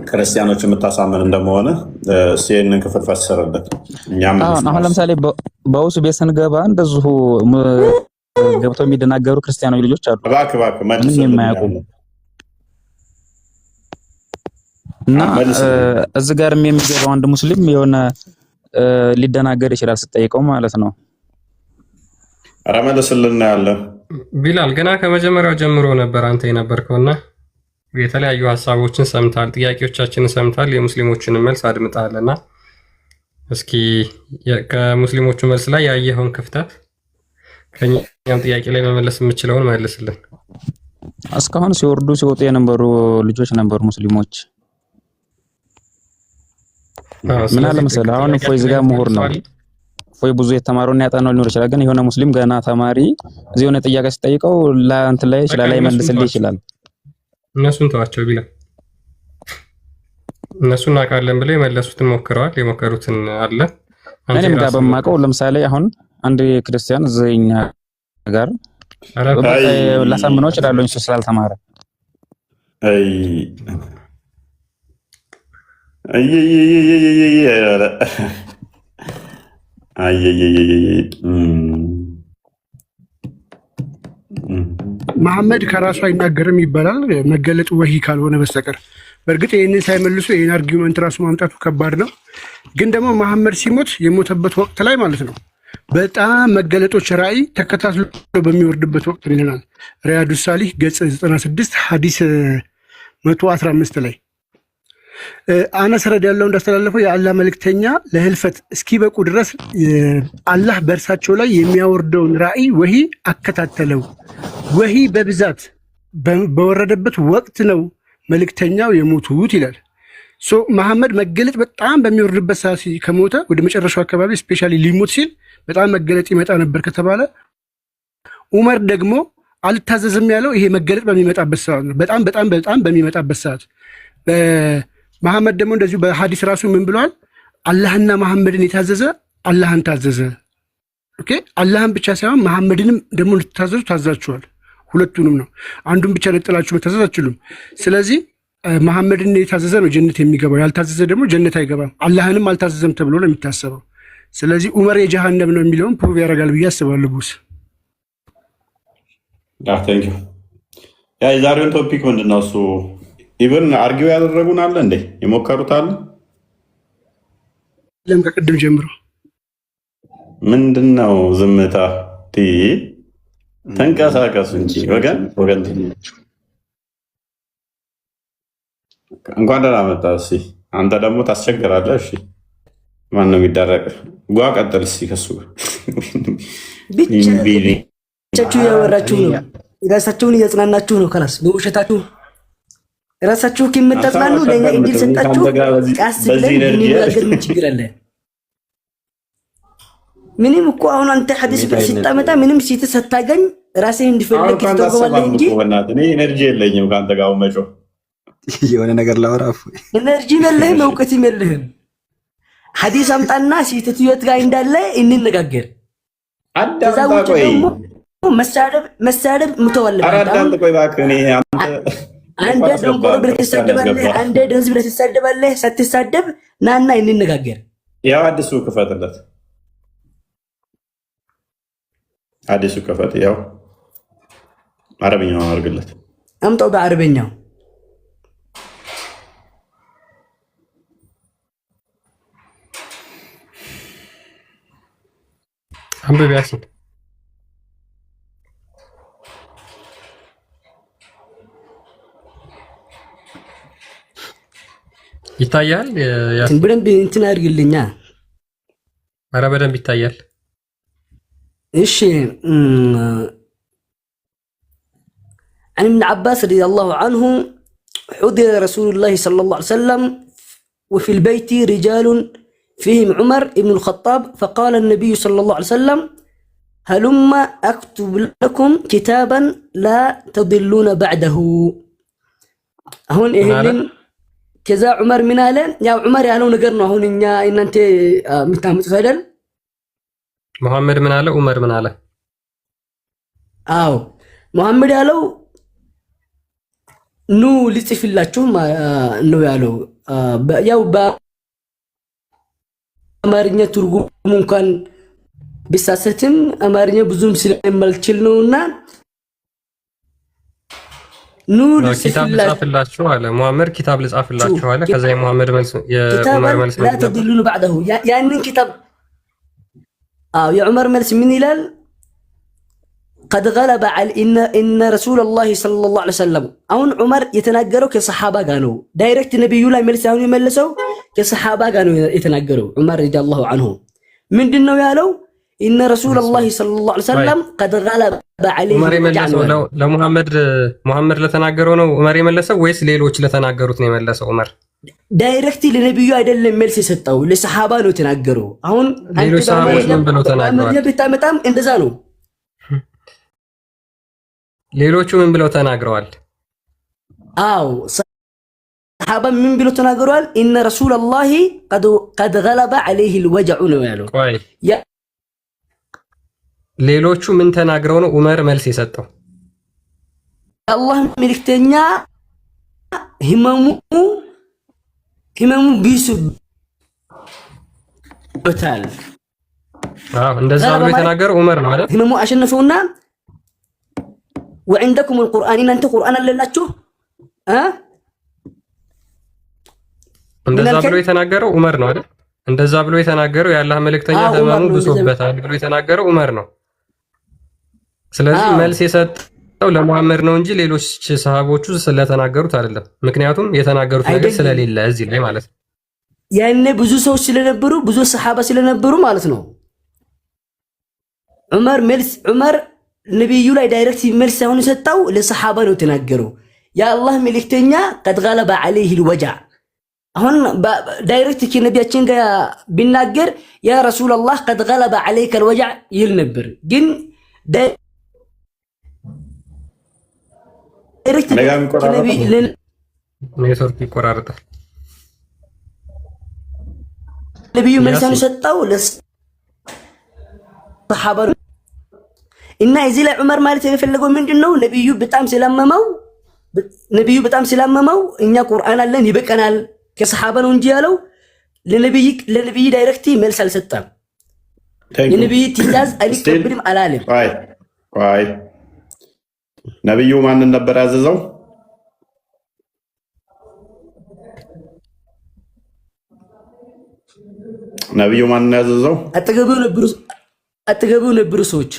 ክርስቲያኖች የምታሳምን እንደመሆነ እስኪ ይህንን ክፍል ፈስርልን። እኛም አሁን እንስማ። አሁን ለምሳሌ በውስ ቤት ስንገባ እንደዚሁ ገብተው የሚደናገሩ ክርስቲያኖች ልጆች አሉ፣ እባክህ እባክህ ምንም መልስልን። የማያውቁ እና መልስልን። እዚህ ጋርም የሚገባው አንድ ሙስሊም የሆነ ሊደናገር ይችላል ስጠይቀው ማለት ነው። ኧረ መልስልን ያለ ቢላል ገና ከመጀመሪያው ጀምሮ ነበር አንተ የነበርከውና የተለያዩ ሀሳቦችን ሰምታል፣ ጥያቄዎቻችንን ሰምታል፣ የሙስሊሞችን መልስ አድምጠሃል እና እስኪ ከሙስሊሞቹ መልስ ላይ ያየኸውን ክፍተት ከኛም ጥያቄ ላይ መመለስ የምችለውን መልስልን። እስካሁን ሲወርዱ ሲወጡ የነበሩ ልጆች ነበሩ ሙስሊሞች። አዎ፣ ምን አለ ስለዚህ መሰለህ አሁን እፎይ ጥያቄያችን እዚህ ላይ ጋር ምሁር ነው። መልሰዋል። እፎይ ብዙ የተማረውና ያጠናው ሊኖር ይችላል። ግን የሆነ ሙስሊም ገና ተማሪ እዚህ የሆነ ጥያቄ ሲጠይቀው ለእንትን ላይ በቃ ይችላል እነሱን ላይመልስልህ ተዋቸው፣ ይችላል። እነሱን ተዋቸው ቢላል። እነሱ እናውቃለን ብለው የመለሱትን ሞክረዋል። የሞከሩትን አለ። አንተ እኔም ጋር የራስህን ሞክር። በማውቀው ለምሳሌ አሁን አንድ ክርስቲያን እዚህ እኛ ጋር ኧረ በቃ አይ ላሳምነው እችላለሁ እሱ ስላልተማረ። አይ አይ አይ አይ መሐመድ ከራሱ አይናገርም ይባላል መገለጥ ወሂ ካልሆነ በስተቀር። በእርግጥ ይህንን ሳይመልሱ ይህን argument ራሱ ማምጣቱ ከባድ ነው። ግን ደግሞ መሐመድ ሲሞት የሞተበት ወቅት ላይ ማለት ነው በጣም መገለጦች ራእይ ተከታትሎ በሚወርድበት ወቅት ነው ይለናል። ሪያዱ ሳሊህ ገጽ 96 ሐዲስ 115 ላይ አነስ ረዲየላሁ እንዳስተላለፈው የአላህ መልእክተኛ ለህልፈት እስኪበቁ ድረስ አላህ በእርሳቸው ላይ የሚያወርደውን ራእይ ወሂ አከታተለው። ወሂ በብዛት በወረደበት ወቅት ነው መልእክተኛው የሞቱት ይላል። So መሐመድ መገለጥ በጣም በሚወርድበት ሰዓት ከሞተ ወደ መጨረሻው አካባቢ specially ሊሞት ሲል በጣም መገለጥ ይመጣ ነበር ከተባለ ኡመር ደግሞ አልታዘዝም ያለው ይሄ መገለጥ በሚመጣበት ሰዓት ነው። በጣም በጣም በጣም በሚመጣበት ሰዓት መሐመድ ደግሞ እንደዚሁ በሐዲስ ራሱ ምን ብለዋል? አላህና መሐመድን የታዘዘ አላህን ታዘዘ። Okay፣ አላህን ብቻ ሳይሆን መሐመድንም ደግሞ እንድትታዘዙ ታዛችኋል። ሁለቱንም ነው። አንዱን ብቻ ነጥላችሁ መታዘዝ አትችሉም። ስለዚህ መሐመድን የታዘዘ ነው ጀነት የሚገባው፣ ያልታዘዘ ደግሞ ጀነት አይገባም። አላህንም አልታዘዘም ተብሎ ነው የሚታሰበው። ስለዚህ ዑመር የጀሃነም ነው የሚለውን prove ያደርጋል ብዬ አስባለሁ። boss Thank you። Yeah የዛሬውን topic ምንድን ነው እሱ? Even argue ያደረጉን አለ እንዴ? የሞከሩት አለ? ለም ከቅድም ጀምሮ ምንድን ነው ዝምታ? ተንቀሳቀሱ እንጂ ወገን ወገን። እንኳን ደህና መጣ። እስኪ አንተ ደግሞ ታስቸግራለህ። እሺ ማን ነው የሚዳረቅ? ጓ ቀጥል እስኪ ከሱ ጋር ብቻችሁ እያወራችሁ ነው። ራሳችሁን እያጽናናችሁ ነው። ከላስ በውሸታችሁ ራሳችሁ ከምታጽናኑ ለኛ እድል ሰጣችሁ። ቀስ ብለን ብንነጋገር ምን ችግር አለ? ምንም እኮ አሁን አንተ ሐዲስ ስታመጣ ምንም ስህተት ሳታገኝ ራስህ እንዲፈልግ ትተርጎማለህ እንጂ እኔ energy የለኝም ከአንተ ጋር አሁን መጮህ የሆነ ነገር ላወራ energy ም የለህም እውቀትም የለህም። ሐዲስ አምጣና ስህተቱ የት ጋር እንዳለ እንነጋገር። ከዛ ውጭ ደግሞ መሳደብ ምተው አለብህ። አንተ ደንቆሮ ብለህ ትሳደባለህ፣ አንተ ደንዝ ብለህ ትሳደባለህ። ሳትሳደብ ናና እንነጋገር። ያው አዲሱ ክፈትለት፣ አዲሱ ክፈት። ያው አረብኛው አድርግለት፣ አምጣው በአረብኛው። አንብብ ያሲን። ይታያል። በደንብ እንትን አድርግልኛ። ኧረ በደንብ ይታያል። እሺ عن ابن عباس رضي الله عنه حضر رسول الله صلى الله عليه وسلم وفي البيت رجال فيهم عمر بن الخطاب فقال النبي صلى الله عليه وسلم هلم أكتب لكم كتابا لا تضلون بعده አሁን ይህንን ከዛ ዑመር ምን አለ? ያው ዑመር ያለው ነገር ነው። አሁን እኛ እናንተ የምታመጡት አይደል? መሐመድ ምን አለ? ዑመር ምን አለ? አዎ መሐመድ ያለው ኑ ልጽፍላችሁ ነው ያለው። ያው በአማርኛ ትርጉሙ እንኳን ቢሳሰትም አማርኛ ብዙም ስለማልችል ነውና ኑ ኪታብ ልጻፍላችሁ አለ ሙሐመድ። ኪታብ ልጻፍላችሁ አለ። ከዛ የሙሐመድ መልስ የዑመር መልስ لا تضلون بعده ያንን ኪታብ አዎ የዑመር መልስ ምን ይላል? قد غلب إن رسول الله صلى الله عليه وسلم። አሁን ዑመር የተናገረው ከሰሓባ ጋር ነው። Direct ነቢዩ ላይ መልስ አሁን የመለሰው ከሰሓባ ጋር ነው የተናገረው። ዑመር رضي الله عنه ምንድን ነው ያለው? إن رسول الله صلى الله عليه وسلم قد غلب عليه ዑመር የመለሰው ለሙሐመድ ሙሐመድ ለተናገረው ነው ዑመር የመለሰው ወይስ ሌሎች ለተናገሩት ነው የመለሰው? ዑመር Direct ለነቢዩ አይደለም መልስ የሰጠው ለሰሓባ ነው የተናገረው። አሁን ሌሎች ሰሓቦች ምን ብለው ተናግረዋል? ብታመጣም እንደዛ ነው። ሌሎቹ ምን ብለው ተናግረዋል? አዎ ሰሓባ ምን ብለው ተናግረዋል? إن رسول الله قد غلب عليه الوجع ነው ያለው። ሌሎቹ ምን ተናግረው ነው ዑመር መልስ የሰጠው? የአላህ መልክተኛ ህመሙ ህመሙ ቢሱበታል። አዎ እንደዛ ብሎ የተናገረው ዑመር ነው አይደል? ህመሙ አሸነፈውና ወዕንደኩም አልቁርአን እናንተ ቁርአን አለላችሁ። እንደዛ ብሎ የተናገረው ዑመር ነው አይደል? እንደዛ ብሎ የተናገረው የአላህ መልእክተኛ ህመሙ ብሶበታል ብሎ የተናገረው ዑመር ነው። ስለዚህ መልስ የሰጠው ለሙሐመድ ነው እንጂ ሌሎች ሰሃቦቹ ስለተናገሩት አይደለም። ምክንያቱም የተናገሩት ነገር ስለሌለ እዚህ ላይ ማለት ነው። ያኔ ብዙ ሰዎች ስለነበሩ ብዙ ሰሃባ ስለነበሩ ማለት ነው። ዑመር መልስ ዑመር ነቢዩ ላይ direct መልስ ሳይሆን የሰጠው ለሰሓባ ነው የተናገረው። የአላህ መልእክተኛ قد غلب عليه الوجع። አሁን direct ከነቢያችን ጋር ቢናገር يا رسول الله قد غلب عليك الوجع ይል ነበር። ግን direct ኔትወርክ ይቆራርጣል። ነቢዩ መልሳን የሰጠው ለሰሓባ ነው። እና እዚህ ላይ ዑመር ማለት የፈለገው ምንድን ነው? ነቢዩ በጣም ስላመመው እኛ ቁርአን አለን ይበቀናል ከሰሓባ ነው እንጂ ያለው ለነቢይ direct መልስ አልሰጠም። የነቢይ ትእዛዝ አልቀበልም አላለም። ቆይ፣ ነቢዩ ማንን ነበር ያዘዘው? ነቢዩ ማንን ያዘዘው? አጠገቡ ነበሩ ሰዎች።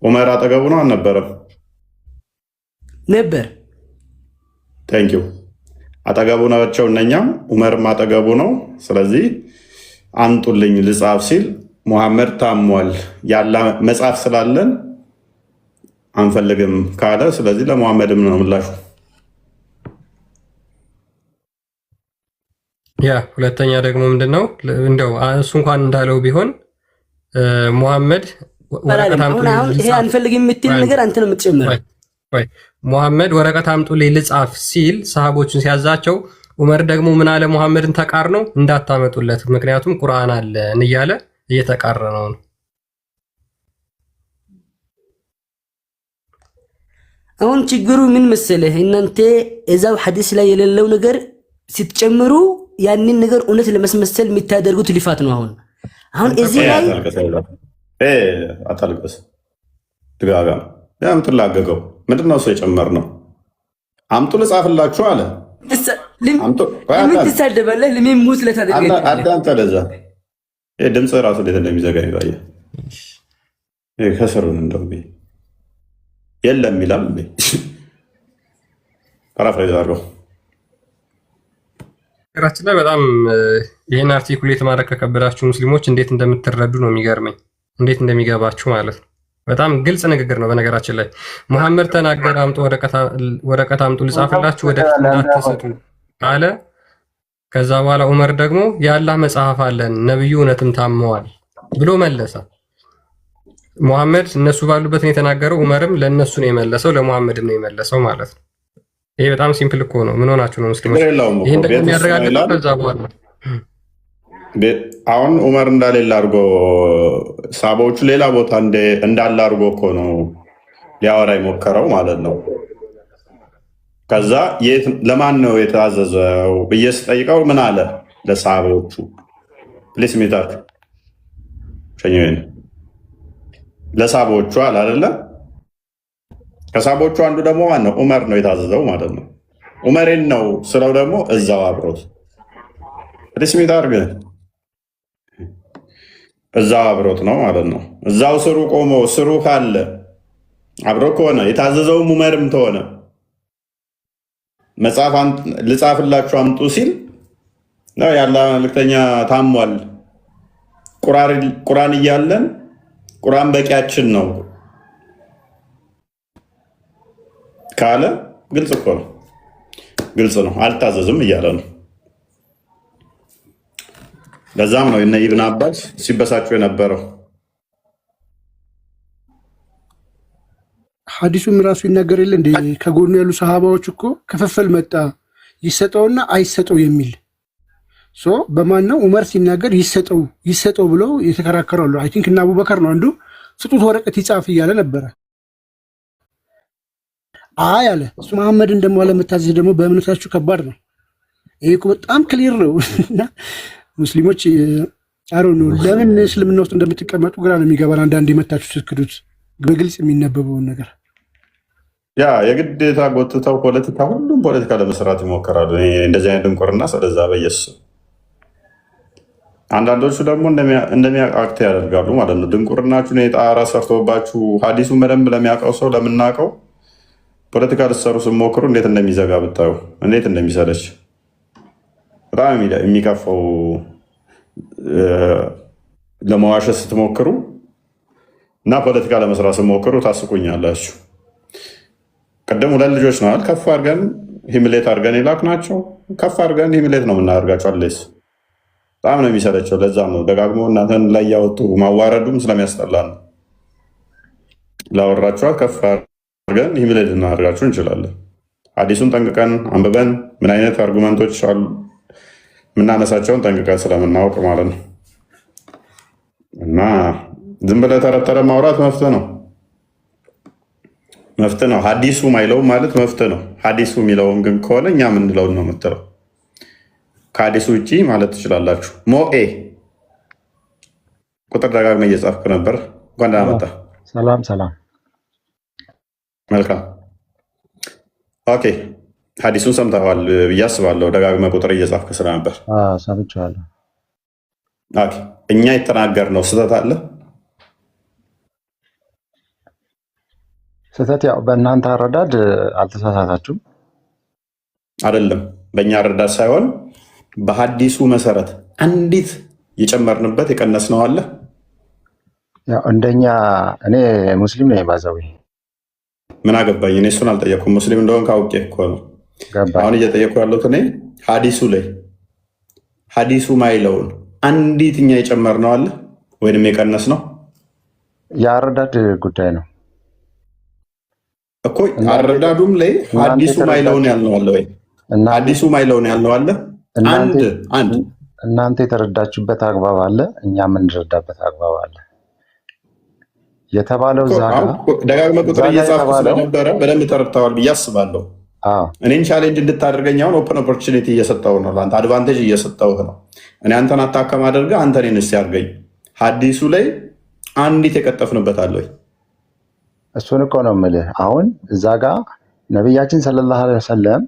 ዑመር አጠገቡ ነው አልነበረም? ነበር። Thank you። አጠገቡ ናቸው እነኛም፣ ዑመርም አጠገቡ ነው። ስለዚህ አምጡልኝ ልጻፍ ሲል ሙሐመድ ታሟል ያለ መጽሐፍ ስላለን አንፈልግም ካለ፣ ስለዚህ ለሙሐመድም ነው ምላሹ። Yeah፣ ሁለተኛ ደግሞ ምንድነው፣ እንደው እሱ እንኳን እንዳለው ቢሆን ሙሐመድ ወረቀት አሁን ይሄ አንፈልግም የምትል ነገር አንተ ነው የምትጨምረው። ሙሐመድ ወረቀት አምጡልኝ ልጻፍ ሲል ሰሃቦቹን ሲያዛቸው ዑመር ደግሞ ምን አለ? ሙሐመድን ተቃርኖ እንዳታመጡለት ምክንያቱም ቁርአን አለን እያለ እየተቃረነው ነው። አሁን ችግሩ ምን መሰለህ? እናንተ እዛው ሐዲስ ላይ የሌለው ነገር ስትጨምሩ ያንን ነገር እውነት ለመስመሰል የምታደርጉት ልፋት ነው። አሁን እዚህ ላይ አታልቅስ፣ ድጋጋም ያ የምትላገገው ምንድን ነው? ሰው የጨመር ነው። አምጡ ልጻፍላችሁ አለ። ለምን ትሳደባለህ? ለምን ሙት ለታደርገ አዳምጠ ለዛ ድምፅ ራሱ እንዴት እንደሚዘጋ ይባየ ከስሩን እንደው የለም ይላል። Paraphrase አድርገው። ነገራችን ላይ በጣም ይህን articulate ማድረግ ከከበዳችሁ ሙስሊሞች እንዴት እንደምትረዱ ነው የሚገርመኝ፣ እንዴት እንደሚገባችሁ ማለት ነው። በጣም ግልጽ ንግግር ነው። በነገራችን ላይ ሙሐመድ ተናገረ፣ አምጡ ወረቀት አምጡ ልጻፍላችሁ፣ ወደፊት እንዳትስቱ አለ። ከዛ በኋላ ዑመር ደግሞ የአላህ መጽሐፍ አለን፣ ነብዩ እውነትም ታመዋል ብሎ መለሰ። ሙሐመድ እነሱ ባሉበት ነው የተናገረው። ዑመርም ለእነሱ ነው የመለሰው፣ ለሙሐመድም ነው የመለሰው ማለት ነው። ይሄ በጣም simple እኮ ነው። ምን ሆናችሁ ነው ሙስሊሞች? ይህን ደግሞ የሚያረጋግጠው ከዛ በኋላ አሁን ዑመር እንዳሌለ አድርጎ ሳቦቹ ሌላ ቦታ እንዳለ አድርጎ እኮ ነው ሊያወራ የሞከረው ማለት ነው። ከዛ ለማን ነው የታዘዘው ብዬ ስጠይቀው ምን አለ? ለሳቦቹ። Please ሚታችሁ ለሳቦቹ አለ አይደለ? ከሳቦቹ አንዱ ደግሞ ማን ነው? ዑመር ነው የታዘዘው ማለት ነው። ዑመሬን ነው ስለው ደግሞ እዛው አብሮት፣ please mute አድርግ፣ እዛው አብሮት ነው ማለት ነው። እዛው ስሩ ቆሞ ስሩ ካለ አብሮ ከሆነ የታዘዘውም ዑመርም ተሆነ መጽሐፍ ልጻፍላችሁ አምጡ ሲል ያለ መልክተኛ ታሟል፣ ቁርአን እያለን ቁርአን በቂያችን ነው ካለ ግልጽ እኮ ነው። ግልጽ ነው። አልታዘዝም እያለ ነው። ለዛም ነው እነ ኢብን አባስ ሲበሳጩ የነበረው። ሐዲሱም ራሱ ይናገር የለ እንዴ? ከጎኑ ያሉ ሰሃባዎች እኮ ክፍፍል መጣ፣ ይሰጠውና አይሰጠው የሚል። So በማን ነው ዑመር ሲናገር ይሰጠው ይሰጠው ብለው የተከራከሩ አሉ። I think እና አቡበከር ነው አንዱ ስጡት ወረቀት ይጻፍ እያለ ነበረ። አይ አለ እሱ። መሐመድን ደግሞ አለመታዘዝ ደግሞ በእምነታችሁ ከባድ ነው። ይሄ እኮ በጣም clear ነው። እና ሙስሊሞች አሮ ነው ለምን እስልምና ውስጥ እንደምትቀመጡ ግራ ነው የሚገባን። አንዳንድ የመታችሁ ስትክዱት በግልጽ የሚነበበውን ነገር። ያ የግዴታ ጎትተው ፖለቲካ፣ ሁሉም ፖለቲካ ለመስራት ይሞክራሉ። እንደዚህ አይነት ድንቁርና ስለዛ በየሱ አንዳንዶቹ ደግሞ እንደሚያውቅ ያደርጋሉ ማለት ነው። ድንቁርናችሁን የጣራ ሰርቶባችሁ ሀዲሱን በደንብ ለሚያውቀው ሰው ለምናውቀው ፖለቲካ ልትሰሩ ስትሞክሩ እንዴት እንደሚዘጋ ብታዩ፣ እንዴት እንደሚሰለች፣ በጣም የሚከፋው ለመዋሸት ስትሞክሩ እና ፖለቲካ ለመስራት ስትሞክሩ ታስቁኛላችሁ። ቅድም ሁለት ልጆች ነዋል ከፍ አድርገን humiliate አድርገን የላክ ናቸው። ከፍ አድርገን humiliate ነው የምናደርጋቸው። አለስ በጣም ነው የሚሰለቸው። ለዛም ነው ደጋግሞ እናንተን ላይ ያወጡ ማዋረዱም ስለሚያስጠላ ነው። ላወራችኋት ከፍ አድርገን humiliate ልናደርጋችሁ እንችላለን። አዲሱን ጠንቅቀን አንብበን ምን አይነት argument ኦች አሉ፣ የምናነሳቸውን ጠንቅቀን ስለምናውቅ ማለት ነው። እና ዝም ብለህ ተረት ተረት ማውራት መፍትህ ነው፣ መፍትህ ነው። ሀዲሱ ማይለውም ማለት መፍትህ ነው። ሀዲሱ የሚለውን ግን ከሆነ እኛ የምንለውን ነው የምትለው። ከሀዲሱ ውጭ ማለት ትችላላችሁ። ሞኤ ቁጥር ደጋግመህ እየጻፍክ ነበር። እንኳን ደህና መጣህ። ሰላም ሰላም። መልካም፣ okay። ሀዲሱን ሰምተዋል ብዬ አስባለሁ። ደጋግመህ ቁጥር እየጻፍክ ስለነበር። ሰምቼዋለሁ። Okay። እኛ የተናገርነው ስህተት አለ? ስህተት ያው በእናንተ አረዳድ አልተሳሳታችሁም። አይደለም፣ በእኛ አረዳድ ሳይሆን በሀዲሱ መሰረት አንዲት የጨመርንበት የቀነስነው አለ? ያው እንደኛ እኔ ሙስሊም ነኝ by the way። ምን አገባኝ እኔ እሱን አልጠየኩም። ሙስሊም እንደሆንክ አውቄ እኮ ነው። ገባኝ። አሁን እየጠየኩ ያለሁት እኔ ሀዲሱ ላይ ሀዲሱ ማይለውን አንዲት እኛ የጨመርነው አለ ወይንም የቀነስነው? የአረዳድ ጉዳይ ነው እኮ። አረዳዱም ላይ ሀዲሱ ማይለውን ያልነው አለ ወይ? ሀዲሱ ማይለውን ያልነው አለ? አንድ አንድ። እናንተ የተረዳችሁበት አግባብ አለ፣ እኛ የምንረዳበት አግባብ አለ። የተባለው እዛ ጋ ደጋግመህ ቁጥር እዛ ጋ እየጻፍኩ የተባለው ስለነበረ በደንብ ተረድተዋል ብዬ አስባለሁ። እኔን challenge እንድታደርገኝ አሁን open opportunity እየሰጠው ነው፣ ለአንተ advantage እየሰጠውህ ነው። እኔ አንተን attack ከማደርግህ አንተ እኔን እስኪ አድርገኝ። ሀዲሱ ላይ አንዲት የቀጠፍንበት አለ ወይ? እሱን እኮ ነው የምልህ። አሁን እዛ ጋ ነቢያችን ሰለላሁ ዐለይሂ ወሰለም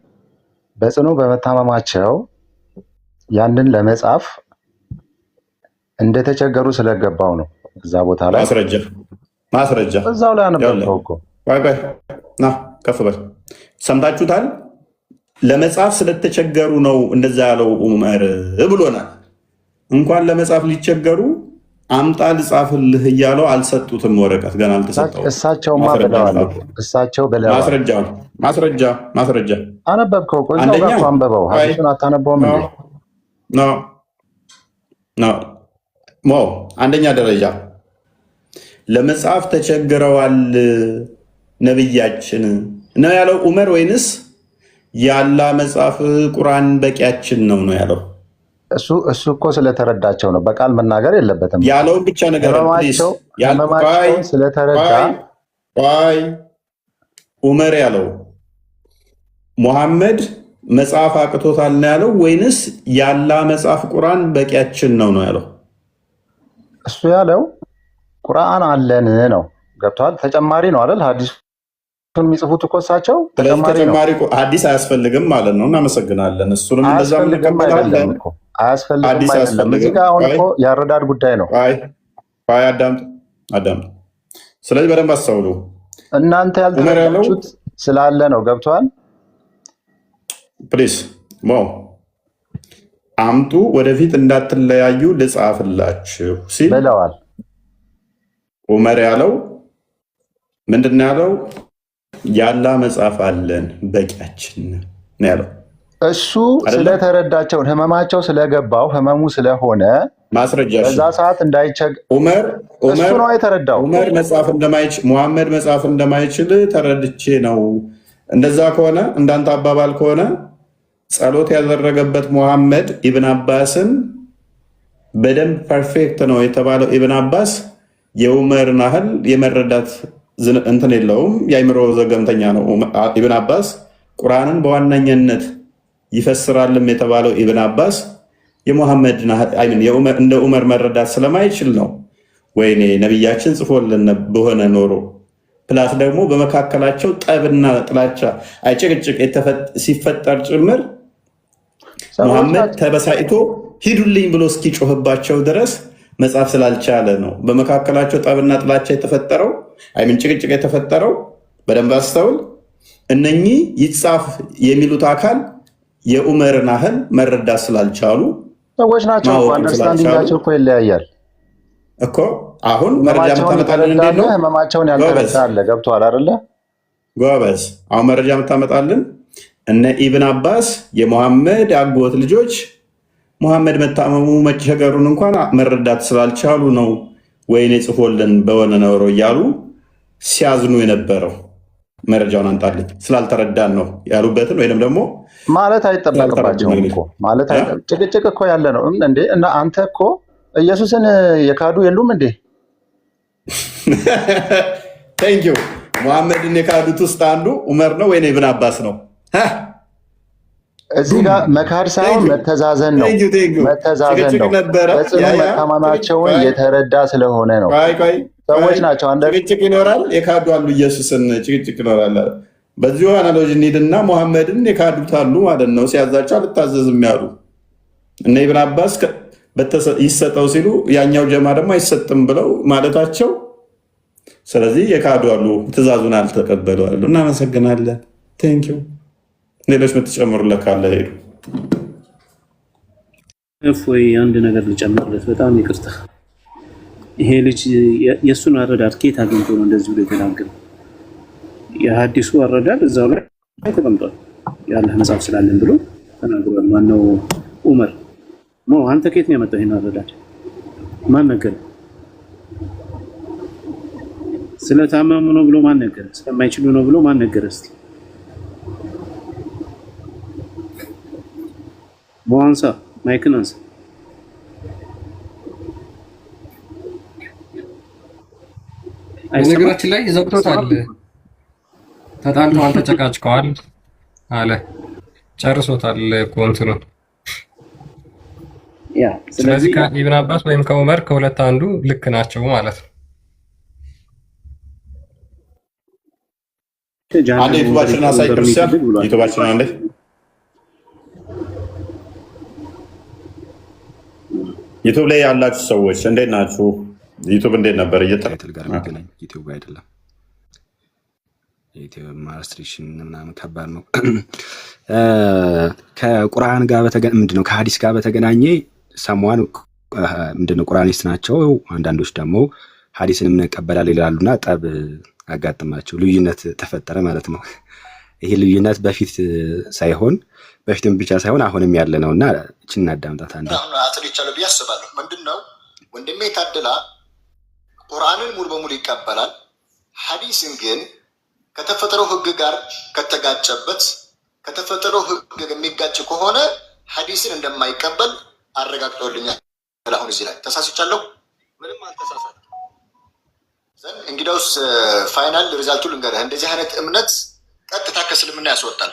በጽኑ በመታመማቸው ያንን ለመጻፍ እንደተቸገሩ ስለገባው ነው እዛ ቦታ ላይ። ማስረጃ፣ ማስረጃ። እዛው ላይ አነበብከው እኮ። ቆይ ቆይ፣ ና ከፍ በል። ሰምታችሁታል። ለመጻፍ ስለተቸገሩ ነው እንደዛ ያለው ዑመር ብሎናል። እንኳን ለመጻፍ ሊቸገሩ አምጣ ልጻፍልህ እያለው አልሰጡትም። ወረቀት ገና አልተሰጠውም። እሳቸውማ ማስረጃ። ብለዋል እኮ፣ እሳቸው ብለዋል። ማስረጃ፣ ማስረጃ፣ ማስረጃ። አነበብከው እኮ እዛው አንደኛ ጋር እኮ አንብበው። ቆይ፣ ሀዲሱን አታነበውም እንዴ? No, no ሞ አንደኛ ደረጃ ለመጻፍ ተቸግረዋል ነብያችን ነው ያለው ዑመር ወይንስ ያላ መጽሐፍ ቁርአን በቂያችን ነው ነው ያለው? እሱ እኮ ስለተረዳቸው ነው። በቃል መናገር የለበትም። ያለውን ብቻ ነገር please። ህመማቸውን ስለተረዳ። ቆይ፣ ዑመር ያለው ሙሐመድ መጽሐፍ አቅቶታል ነው ያለው ወይንስ ያላ መጽሐፍ ቁርአን በቂያችን ነው ነው ያለው? እሱ ያለው ቁርአን አለን ነው። ገብቶሃል? ተጨማሪ ነው አይደል? ሀዲሱን የሚጽፉት እኮ እሳቸው ስለዚህ ተጨማሪ ነው። ተጨማሪ ሀዲስ አያስፈልግም ማለት ነው። እናመሰግናለን። እሱንም እንደዛ አያስፈልግም አይደለም እንቀበላለን። እኮ፣ አያስፈልግም ሀዲስ አይደለም። እዚህ አያስፈልግም። ጋር አሁን ቆይ እኮ የአረዳድ ጉዳይ ነው። ቆይ ቆይ፣ አዳምጥ አዳምጥ። ስለዚህ በደንብ አስተውሉ። እናንተ ዑመር ያለው ያልተረዳችሁት ስላለ ነው። ገብቶሃል? Please ሞ አምጡ፣ ወደፊት እንዳትለያዩ ልጻፍላችሁ ሲል ብለዋል። ዑመር ያለው ምንድን ነው ያለው? ያላ መጽሐፍ አለን በቂያችን ነው ያለው። እሱ አይደለም? ስለተረዳቸውን ህመማቸው ስለገባው ህመሙ ስለሆነ ማስረጃ እሺ። በዛ ሰዓት እንዳይቸግ ዑመር እሱ ዑመር ነው የተረዳው። ዑመር መጻፍ እንደማይችል፣ ሙሐመድ መጻፍ እንደማይችል ተረድቼ ነው። እንደዛ ከሆነ፣ እንዳንተ አባባል ከሆነ ጸሎት ያደረገበት ሙሐመድ ኢብን አባስን በደንብ perfect ነው የተባለው ኢብን አባስ የዑመርን ያህል የመረዳት እንትን የለውም። የአይምሮ ዘገምተኛ ነው ኢብን አባስ። ቁርአንን በዋነኝነት ይፈስራልም የተባለው ኢብን አባስ የሙሐመድን I mean እንደ ዑመር መረዳት ስለማይችል ነው። ወይኔ ነቢያችን ጽፎልን በሆነ ኖሮ፣ plus ደግሞ በመካከላቸው ጠብና ጥላቻ ጭቅጭቅ ሲፈጠር ጭምር ሰዎች ሙሐመድ ናቸው። ተበሳጭቶ ሂዱልኝ ብሎ እስኪጮህባቸው ድረስ መጻፍ ስላልቻለ ነው። በመካከላቸው ጠብና ጥላቻ የተፈጠረው፣ I mean ጭቅጭቅ የተፈጠረው በደንብ አስተውል። እነኚህ ይጻፍ የሚሉት አካል የዑመርን ያህል መረዳት ስላልቻሉ ሰዎች ናቸው እኮ ማወቅም understanding ስላልቻሉ ኣቸው እኮ ይለያያል። እኮ አሁን መረጃ ህመማቸውን የምታመጣልን የተረዳ እንዴት አለ፣ ነው? ህመማቸውን ጎበዝ። ያልተረዳ አለ። ገብቶሃል አይደለ? ጎበዝ። አሁን መረጃ የምታመጣልን እነ ኢብን አባስ የሙሐመድ አጎት ልጆች ሙሐመድ መታመሙ መቸገሩን እንኳን መረዳት ስላልቻሉ ነው ወይኔ ጽፎልን በሆነ ኖሮ እያሉ ሲያዝኑ የነበረው። መረጃውን አንጣልኝ ስላልተረዳን ነው ያሉበትን ወይንም ደግሞ ማለት ስላልተረዱ ነው አይጠበቅባቸውም የሚል እኮ ማለት ጭቅጭቅ እኮ ያለ ነው እንዴ። እና አንተ እኮ ኢየሱስን የካዱ የሉም እንዴ? Thank you። ሙሐመድን የካዱት ውስጥ አንዱ ዑመር ነው ወይ ኢብን አባስ ነው? እዚህ ጋር መካድ ሳይሆን መተዛዘን ነው። Thank you, thank you። መተዛዘን ጭቅጭቅ ነው። ነበረ። በጽኑ ያ ያ መታመማቸውን ቆይ የተረዳ ስለሆነ ነው። ቆይ ቆይ ሰዎች ቆይ ናቸው አንደ ጭቅጭቅ ይኖራል። የካዱ አሉ። ኢየሱስን ጭቅጭቅ ይኖራል። በዚሁ analogy እንሂድና ሙሐመድን የካዱት አሉ ማለት ነው። ሲያዛቸው አልታዘዝም ያሉ እነ ኢብን አባስ ይሰጠው ሲሉ ያኛው ጀማ ደግሞ አይሰጥም ብለው ማለታቸው። ስለዚህ የካዱ አሉ፣ ትእዛዙን አልተቀበሉ አሉ። እናመሰግናለን። Thank you። ሌሎች የምትጨምሩለት ካለ ሄዱ። እፎይ አንድ ነገር ልጨምርለት፣ በጣም ይቅርታ። ይሄ ልጅ የእሱን አረዳድ ከየት አግኝቶ ነው እንደዚህ ብሎ የተናገረው? የሀዲሱ አረዳድ እዛው ላይ ተቀምጧል። የአላህ መጽሐፍ ስላለን ብሎ ተናግሯል። ማነው ኡመር ሞ አንተ ከየት ነው ያመጣው ይሄን አረዳድ? ማን ነገረ? ስለታመሙ ነው ብሎ ማን ነገረ? ስለማይችሉ ነው ብሎ ማን ነገረ? እስቲ ሞ አንሳ፣ mic ን አንሳ። አይሰማም? በነገራችን ላይ ዘግቶታል። ተጣልተዋል፣ ተጨቃጭቀዋል አለ። ጨርሶታል እኮ እንትኑን። ያ ስለዚህ ስለዚህ ከኢብን አባስ ወይም ከዑመር ከሁለት አንዱ ልክ ናቸው ማለት ነው። አንዴ ጀሃነም ወንበር ዩቱባችንን አሳይ ወንበር ክርስቲያን፣ የሚፈልግ ብሏል። ዩቱባችንን አንዴ። ዩቱብ ላይ ያላችሁ ሰዎች እንዴት ናችሁ? ዩቱብ እንዴት ነበር? Title ጋር የሚገናኝ ዩቲዩብ አይደለም። የዩቲዩብ restriction ምናምን ከባድ ነው። ከቁርአን ጋር ምንድነው ከሀዲስ ጋር በተገናኘ ሰሟን ምንድነው ቁርአኒስት ናቸው፣ አንዳንዶች ደግሞ ሀዲስን እንቀበላለን ይላሉና ጠብ አጋጥማቸው ልዩነት ተፈጠረ ማለት ነው። ይሄ ልዩነት በፊት ሳይሆን በፊትም ብቻ ሳይሆን አሁንም ያለ ነው እና እችን እናዳምጣት አንዴ። አሁን አጽድቻለሁ ብዬ አስባለሁ። ምንድን ነው ወንድሜ ታድላ ቁርአንን ሙሉ በሙሉ ይቀበላል። ሐዲስን ግን ከተፈጥሮ ሕግ ጋር ከተጋጨበት ከተፈጥሮ ሕግ የሚጋጭ ከሆነ ሐዲስን እንደማይቀበል አረጋግጦልኛል። አሁን እዚህ ላይ ተሳስቻለሁ? ምንም አልተሳሳትም። ዘንድ እንግዲያውስ final result ኡ ልንገርህ፣ እንደዚህ አይነት እምነት ቀጥታ ከእስልምና ያስወጣል።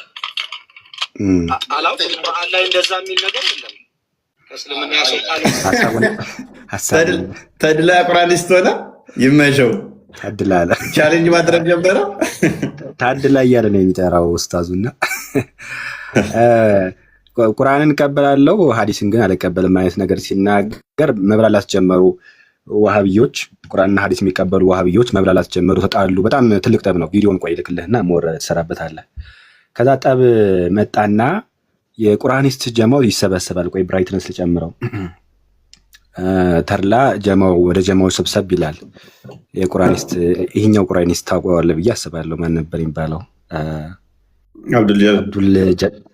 እም፣ አላውቅም። ቁርአን ላይ እንደዛ የሚል ነገር የለም። ከእስልምና ያስወጣል። ሀሳቡን ሀሳቡን ተድላ ቁርአኒስት ሆነ፣ ይመቸው። ታድላ አለ Challenge ማድረግ ጀመረ። ታድላ እያለ ነው የሚጠራው ኡስታዙና ቁርአንን እቀበላለሁ ሀዲስን ግን አልቀበልም አይነት ነገር ሲናገር መብላላት ጀመሩ። ዋሃብዮች ቁርአንና ሀዲስ የሚቀበሉ ዋሃብዮች መብላላት ጀመሩ፣ ተጣሉ። በጣም ትልቅ ጠብ ነው። ቪዲዮን ቆይ ልክልህና more ትሰራበታለህ። ከዛ ጠብ መጣና የቁርአኒስት ጀማው ይሰበሰባል። ቆይ brightness ልጨምረው። ተድላ ጀማው ወደ ጀማው ሰብሰብ ይላል። የቁርአኒስት ይሄኛው ቁርአኒስት ታውቀዋለህ ብዬ አስባለሁ። ማን ነበር የሚባለው?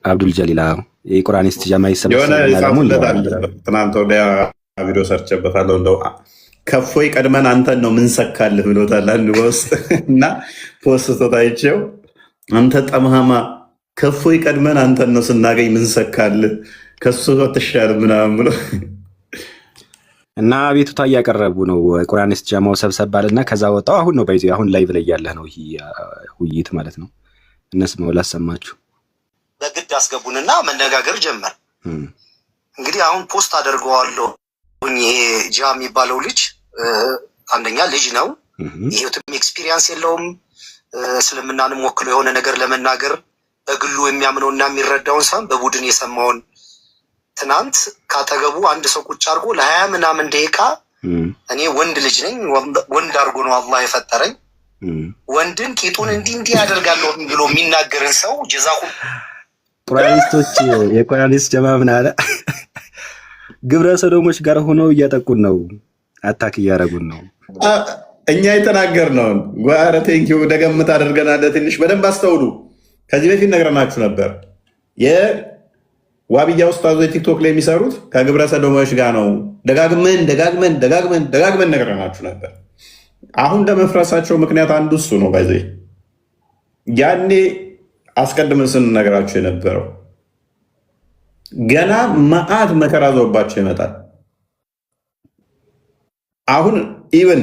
አብዱል ጀሊል። አዎ፣ የቁርአኒስት ጀማ የሆነ ይሰበሰብና ደግሞ የጻፉለት አለ። ትናንት ወዲያ ቪዲዮ ሰርቼበታለሁ። እንደው ከፎይ ቀድመን አንተን ነው ምንሰካልህ ብሎታል አንድ በውስጥ እና post ታይቼው፣ አንተ ጠማማ ከፎይ ቀድመን አንተን ነው ስናገኝ ምንሰካልህ፣ ከሱ አትሻልም ምናምን ብሎ። እና አቤቱታ እያቀረቡ ነው። ቁርአኒስት ጀማው ሰብሰብ አለና ከዛ ወጣው። አሁን ነው ባይዚ አሁን live ላይ ያለህ ነው ይሄ ውይይት ማለት ነው። እነስማው ላሰማችሁ። በግድ አስገቡንና መነጋገር ጀመር። እንግዲህ አሁን post አደርገዋለሁ። ይሄ ጃ የሚባለው ልጅ አንደኛ ልጅ ነው፣ የህይወትም experience የለውም። እስልምናንም ወክሎ የሆነ ነገር ለመናገር በግሉ የሚያምነውና የሚረዳውን ሳይሆን በቡድን የሰማውን ትናንት ካጠገቡ አንድ ሰው ቁጭ አድርጎ ለ20 ምናምን ደቂቃ እኔ ወንድ ልጅ ነኝ፣ ወንድ አድርጎ ነው አላህ የፈጠረኝ፣ ወንድን ቂጡን እንዲህ እንዲህ ያደርጋለሁ ብሎ የሚናገርን ሰው ጀዛሁ ቁርአኒስቶች የቁርአኒስት ጀማ ምን አለ? ግብረ ሰዶሞች ጋር ሆነው እያጠቁን ነው፣ attack እያደረጉን ነው። እኛ የተናገርነውን ጓረ thank you ደገምት አድርገናለ። ትንሽ በደንብ አስተውሉ። ከዚህ በፊት ነግረናችሁ ነበር። የዋብያ ኡስታዞች ቲክቶክ ላይ የሚሰሩት ከግብረ ሰዶሞች ጋር ነው። ደጋግመን ደጋግመን ደጋግመን ደጋግመን ነግረናችሁ ነበር። አሁን ለመፍረሳቸው ምክንያት አንዱ እሱ ነው። By the way ያኔ አስቀድመን ስንነግራቸው የነበረው ገና መዓት መከራ ዞባቸው ይመጣል። አሁን even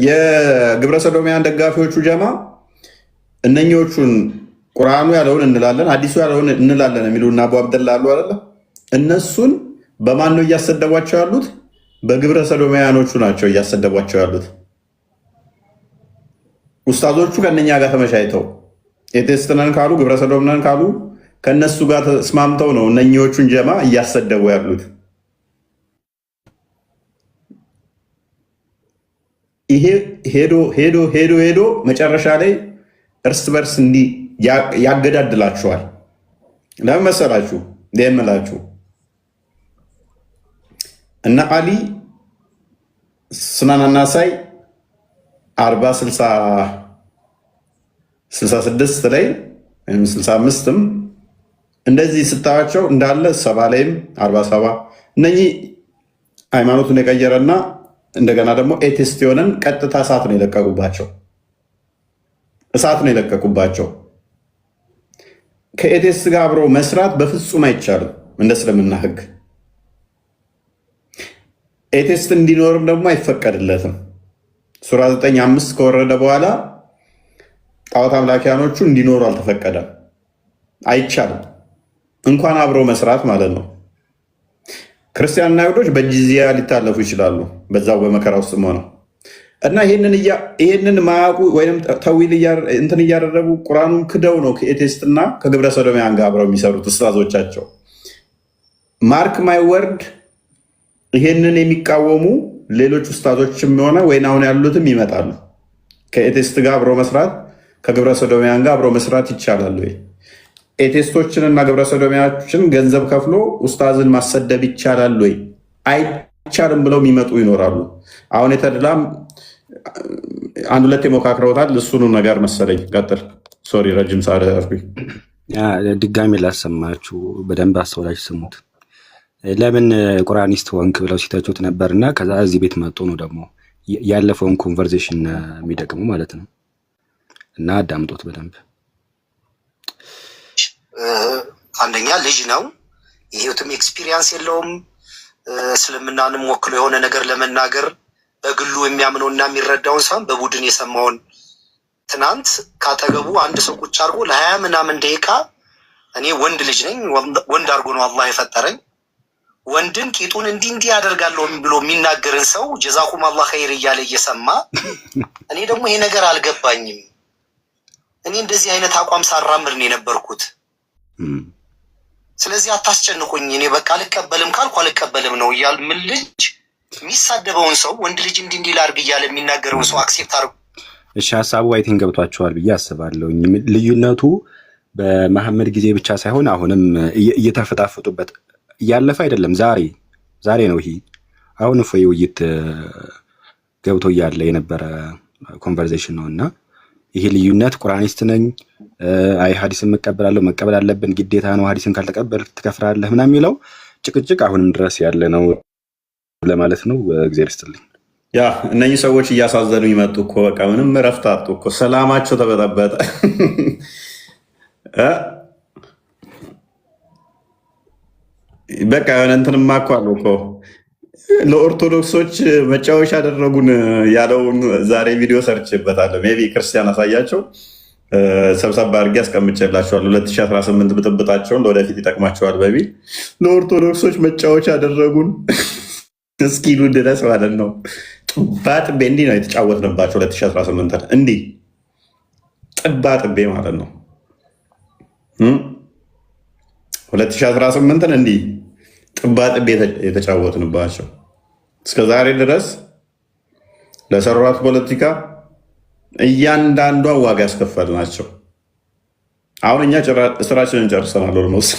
የግብረ ሰዶሚያን ደጋፊዎቹ ጀማ እነኞቹን ቁርአኑ ያለውን እንላለን፣ ሀዲሱ ያለውን እንላለን የሚሉ እና አቡ አብደላ አሉ አይደለ? እነሱን በማን ነው እያሰደቧቸው ያሉት? በግብረ ሰዶሚያኖቹ ናቸው እያሰደቧቸው ያሉት። ኡስታዞቹ ከእነኛ ጋር ተመቻይተው atheist ነን ካሉ፣ ግብረ ሰዶም ነን ካሉ ከእነሱ ጋር ተስማምተው ነው እነኚዎቹን ጀማ እያሰደቡ ያሉት። ይሄ ሄዶ ሄዶ ሄዶ ሄዶ መጨረሻ ላይ እርስ በርስ እንዲህ ያገዳድላችኋል። ለምን መሰላችሁ የምላችሁ እነ አሊ ሱናን አናሳይ 40 66 ላይ ወይም 65ም እንደዚህ ስታያቸው እንዳለ 70 ላይም 47 እነኚህ ሃይማኖቱን የቀየረና እንደገና ደግሞ atheist የሆነን ቀጥታ እሳት ነው የለቀቁባቸው። እሳት ነው የለቀቁባቸው። ከ atheist ጋር አብሮ መስራት በፍጹም አይቻልም እንደ እስልምና ሕግ። Atheist እንዲኖርም ደግሞ አይፈቀድለትም። ሱራ 9:5 ከወረደ በኋላ ጣዖት አምላኪያኖቹ እንዲኖሩ አልተፈቀደም፣ አይቻልም። እንኳን አብሮ መስራት ማለት ነው። ክርስቲያንና አይሁዶች በጂዚያ ሊታለፉ ይችላሉ፣ በዛው በመከራ ውስጥ ሆነው እና ይህንን ማያውቁ ወይም ተዊል እንትን እያደረጉ ቁርአኑን ክደው ነው ከ atheist ና ከግብረ ሰዶሚያን ጋር አብረው የሚሰሩት ኡስታዞቻቸው። Mark my word፣ ይሄንን የሚቃወሙ ሌሎች ኡስታዞችም ሆነ ወይን አሁን ያሉትም ይመጣሉ። ከ atheist ጋር አብሮ መስራት፣ ከግብረ ሰዶሚያን ጋር አብሮ መስራት ይቻላል ወይ? Atheist ኦችን እና ግብረ ሰዶሚያኖችን ገንዘብ ከፍሎ ኡስታዝን ማሰደብ ይቻላል ወይ? አይቻልም ብለው የሚመጡ ይኖራሉ። አሁን የተድላም አንድ ሁለት የሞካክረውታል። እሱኑ ነገር መሰለኝ። ቀጥል። Sorry፣ ረጅም ሰዓት ያዝኩኝ። ድጋሚ ላሰማችሁ፣ በደንብ አስተውላችሁ ስሙት። ለምን ቁርአኒስት ሆንክ ብለው ሲተቹት ነበር እና ከዛ እዚህ ቤት መጡ ነው ደግሞ ያለፈውን conversation የሚደግሙ ማለት ነው። እና አዳምጦት በደንብ። አንደኛ ልጅ ነው፣ የህይወትም experience የለውም። እስልምናንም ወክሎ የሆነ ነገር ለመናገር በግሉ የሚያምነው እና የሚረዳውን ሳይሆን በቡድን የሰማውን፣ ትናንት ካጠገቡ አንድ ሰው ቁጭ አድርጎ ለ20 ምናምን ደቂቃ እኔ ወንድ ልጅ ነኝ፣ ወንድ አድርጎ ነው አላህ የፈጠረኝ፣ ወንድን ቂጡን እንዲህ እንዲህ ያደርጋለሁ ብሎ የሚናገርን ሰው ጀዛኩም አላህ ኸይር እያለ እየሰማ፣ እኔ ደግሞ ይሄ ነገር አልገባኝም። እኔ እንደዚህ አይነት አቋም ሳራምድ ነው የነበርኩት። ስለዚህ አታስጨንቁኝ፣ እኔ በቃ አልቀበልም ካልኩ አልቀበልም ነው እያል ምን ልጅ የሚሳደበውን ሰው፣ ወንድ ልጅ እንዲህ እንዲህ ላድርግ እያለ የሚናገረውን ሰው accept አድርጎ እሺ፣ ሀሳቡ I think ገብቷቸዋል ብዬ አስባለሁ። ልዩነቱ በመሐመድ ጊዜ ብቻ ሳይሆን አሁንም እየተፈጣፈጡበት እያለፈ አይደለም። ዛሬ ዛሬ ነው ይሄ። አሁን እፎይ ውይይት ገብቶ እያለ የነበረ conversation ነው። እና ይሄ ልዩነት ቁርአኒስት ነኝ፣ አይ ሀዲስን መቀበላለሁ፣ መቀበል አለብን ግዴታ ነው፣ ሀዲስን ካልተቀበል ትከፍራለህ ምናምን የሚለው ጭቅጭቅ አሁንም ድረስ ያለ ነው ለማለት ነው። እግዚአብሔር ይስጥልኝ። ያ እነኚህ ሰዎች እያሳዘኑ ይመጡ እኮ። በቃ ምንም እረፍት አጡ እኮ፣ ሰላማቸው ተበጠበጠ። እ በቃ የሆነ እንትንማ እኮ አለው እኮ፣ ለኦርቶዶክሶች መጫወቻ ያደረጉን ያለውን ዛሬ ቪዲዮ ሰርቼበታለሁ። Maybe ክርስቲያን አሳያቸው ሰብሰብ አድርጌ አስቀምጬላቸዋለሁ። 2018 ብጥብጣቸውን ለወደፊት ይጠቅማቸዋል በሚል ለኦርቶዶክሶች መጫወቻ ያደረጉን እስኪሉ ድረስ ማለት ነው። ጥባጥቤ እንዲህ ነው የተጫወትንባቸው 2018፣ እንዲህ ጥባጥቤ ማለት ነው። 2018ን እንዲህ ጥባጥቤ የተጫወትንባቸው እስከ ዛሬ ድረስ ለሰሯት ፖለቲካ እያንዳንዷ ዋጋ ያስከፈልናቸው። አሁን እኛ ስራችንን ጨርሰናል almost።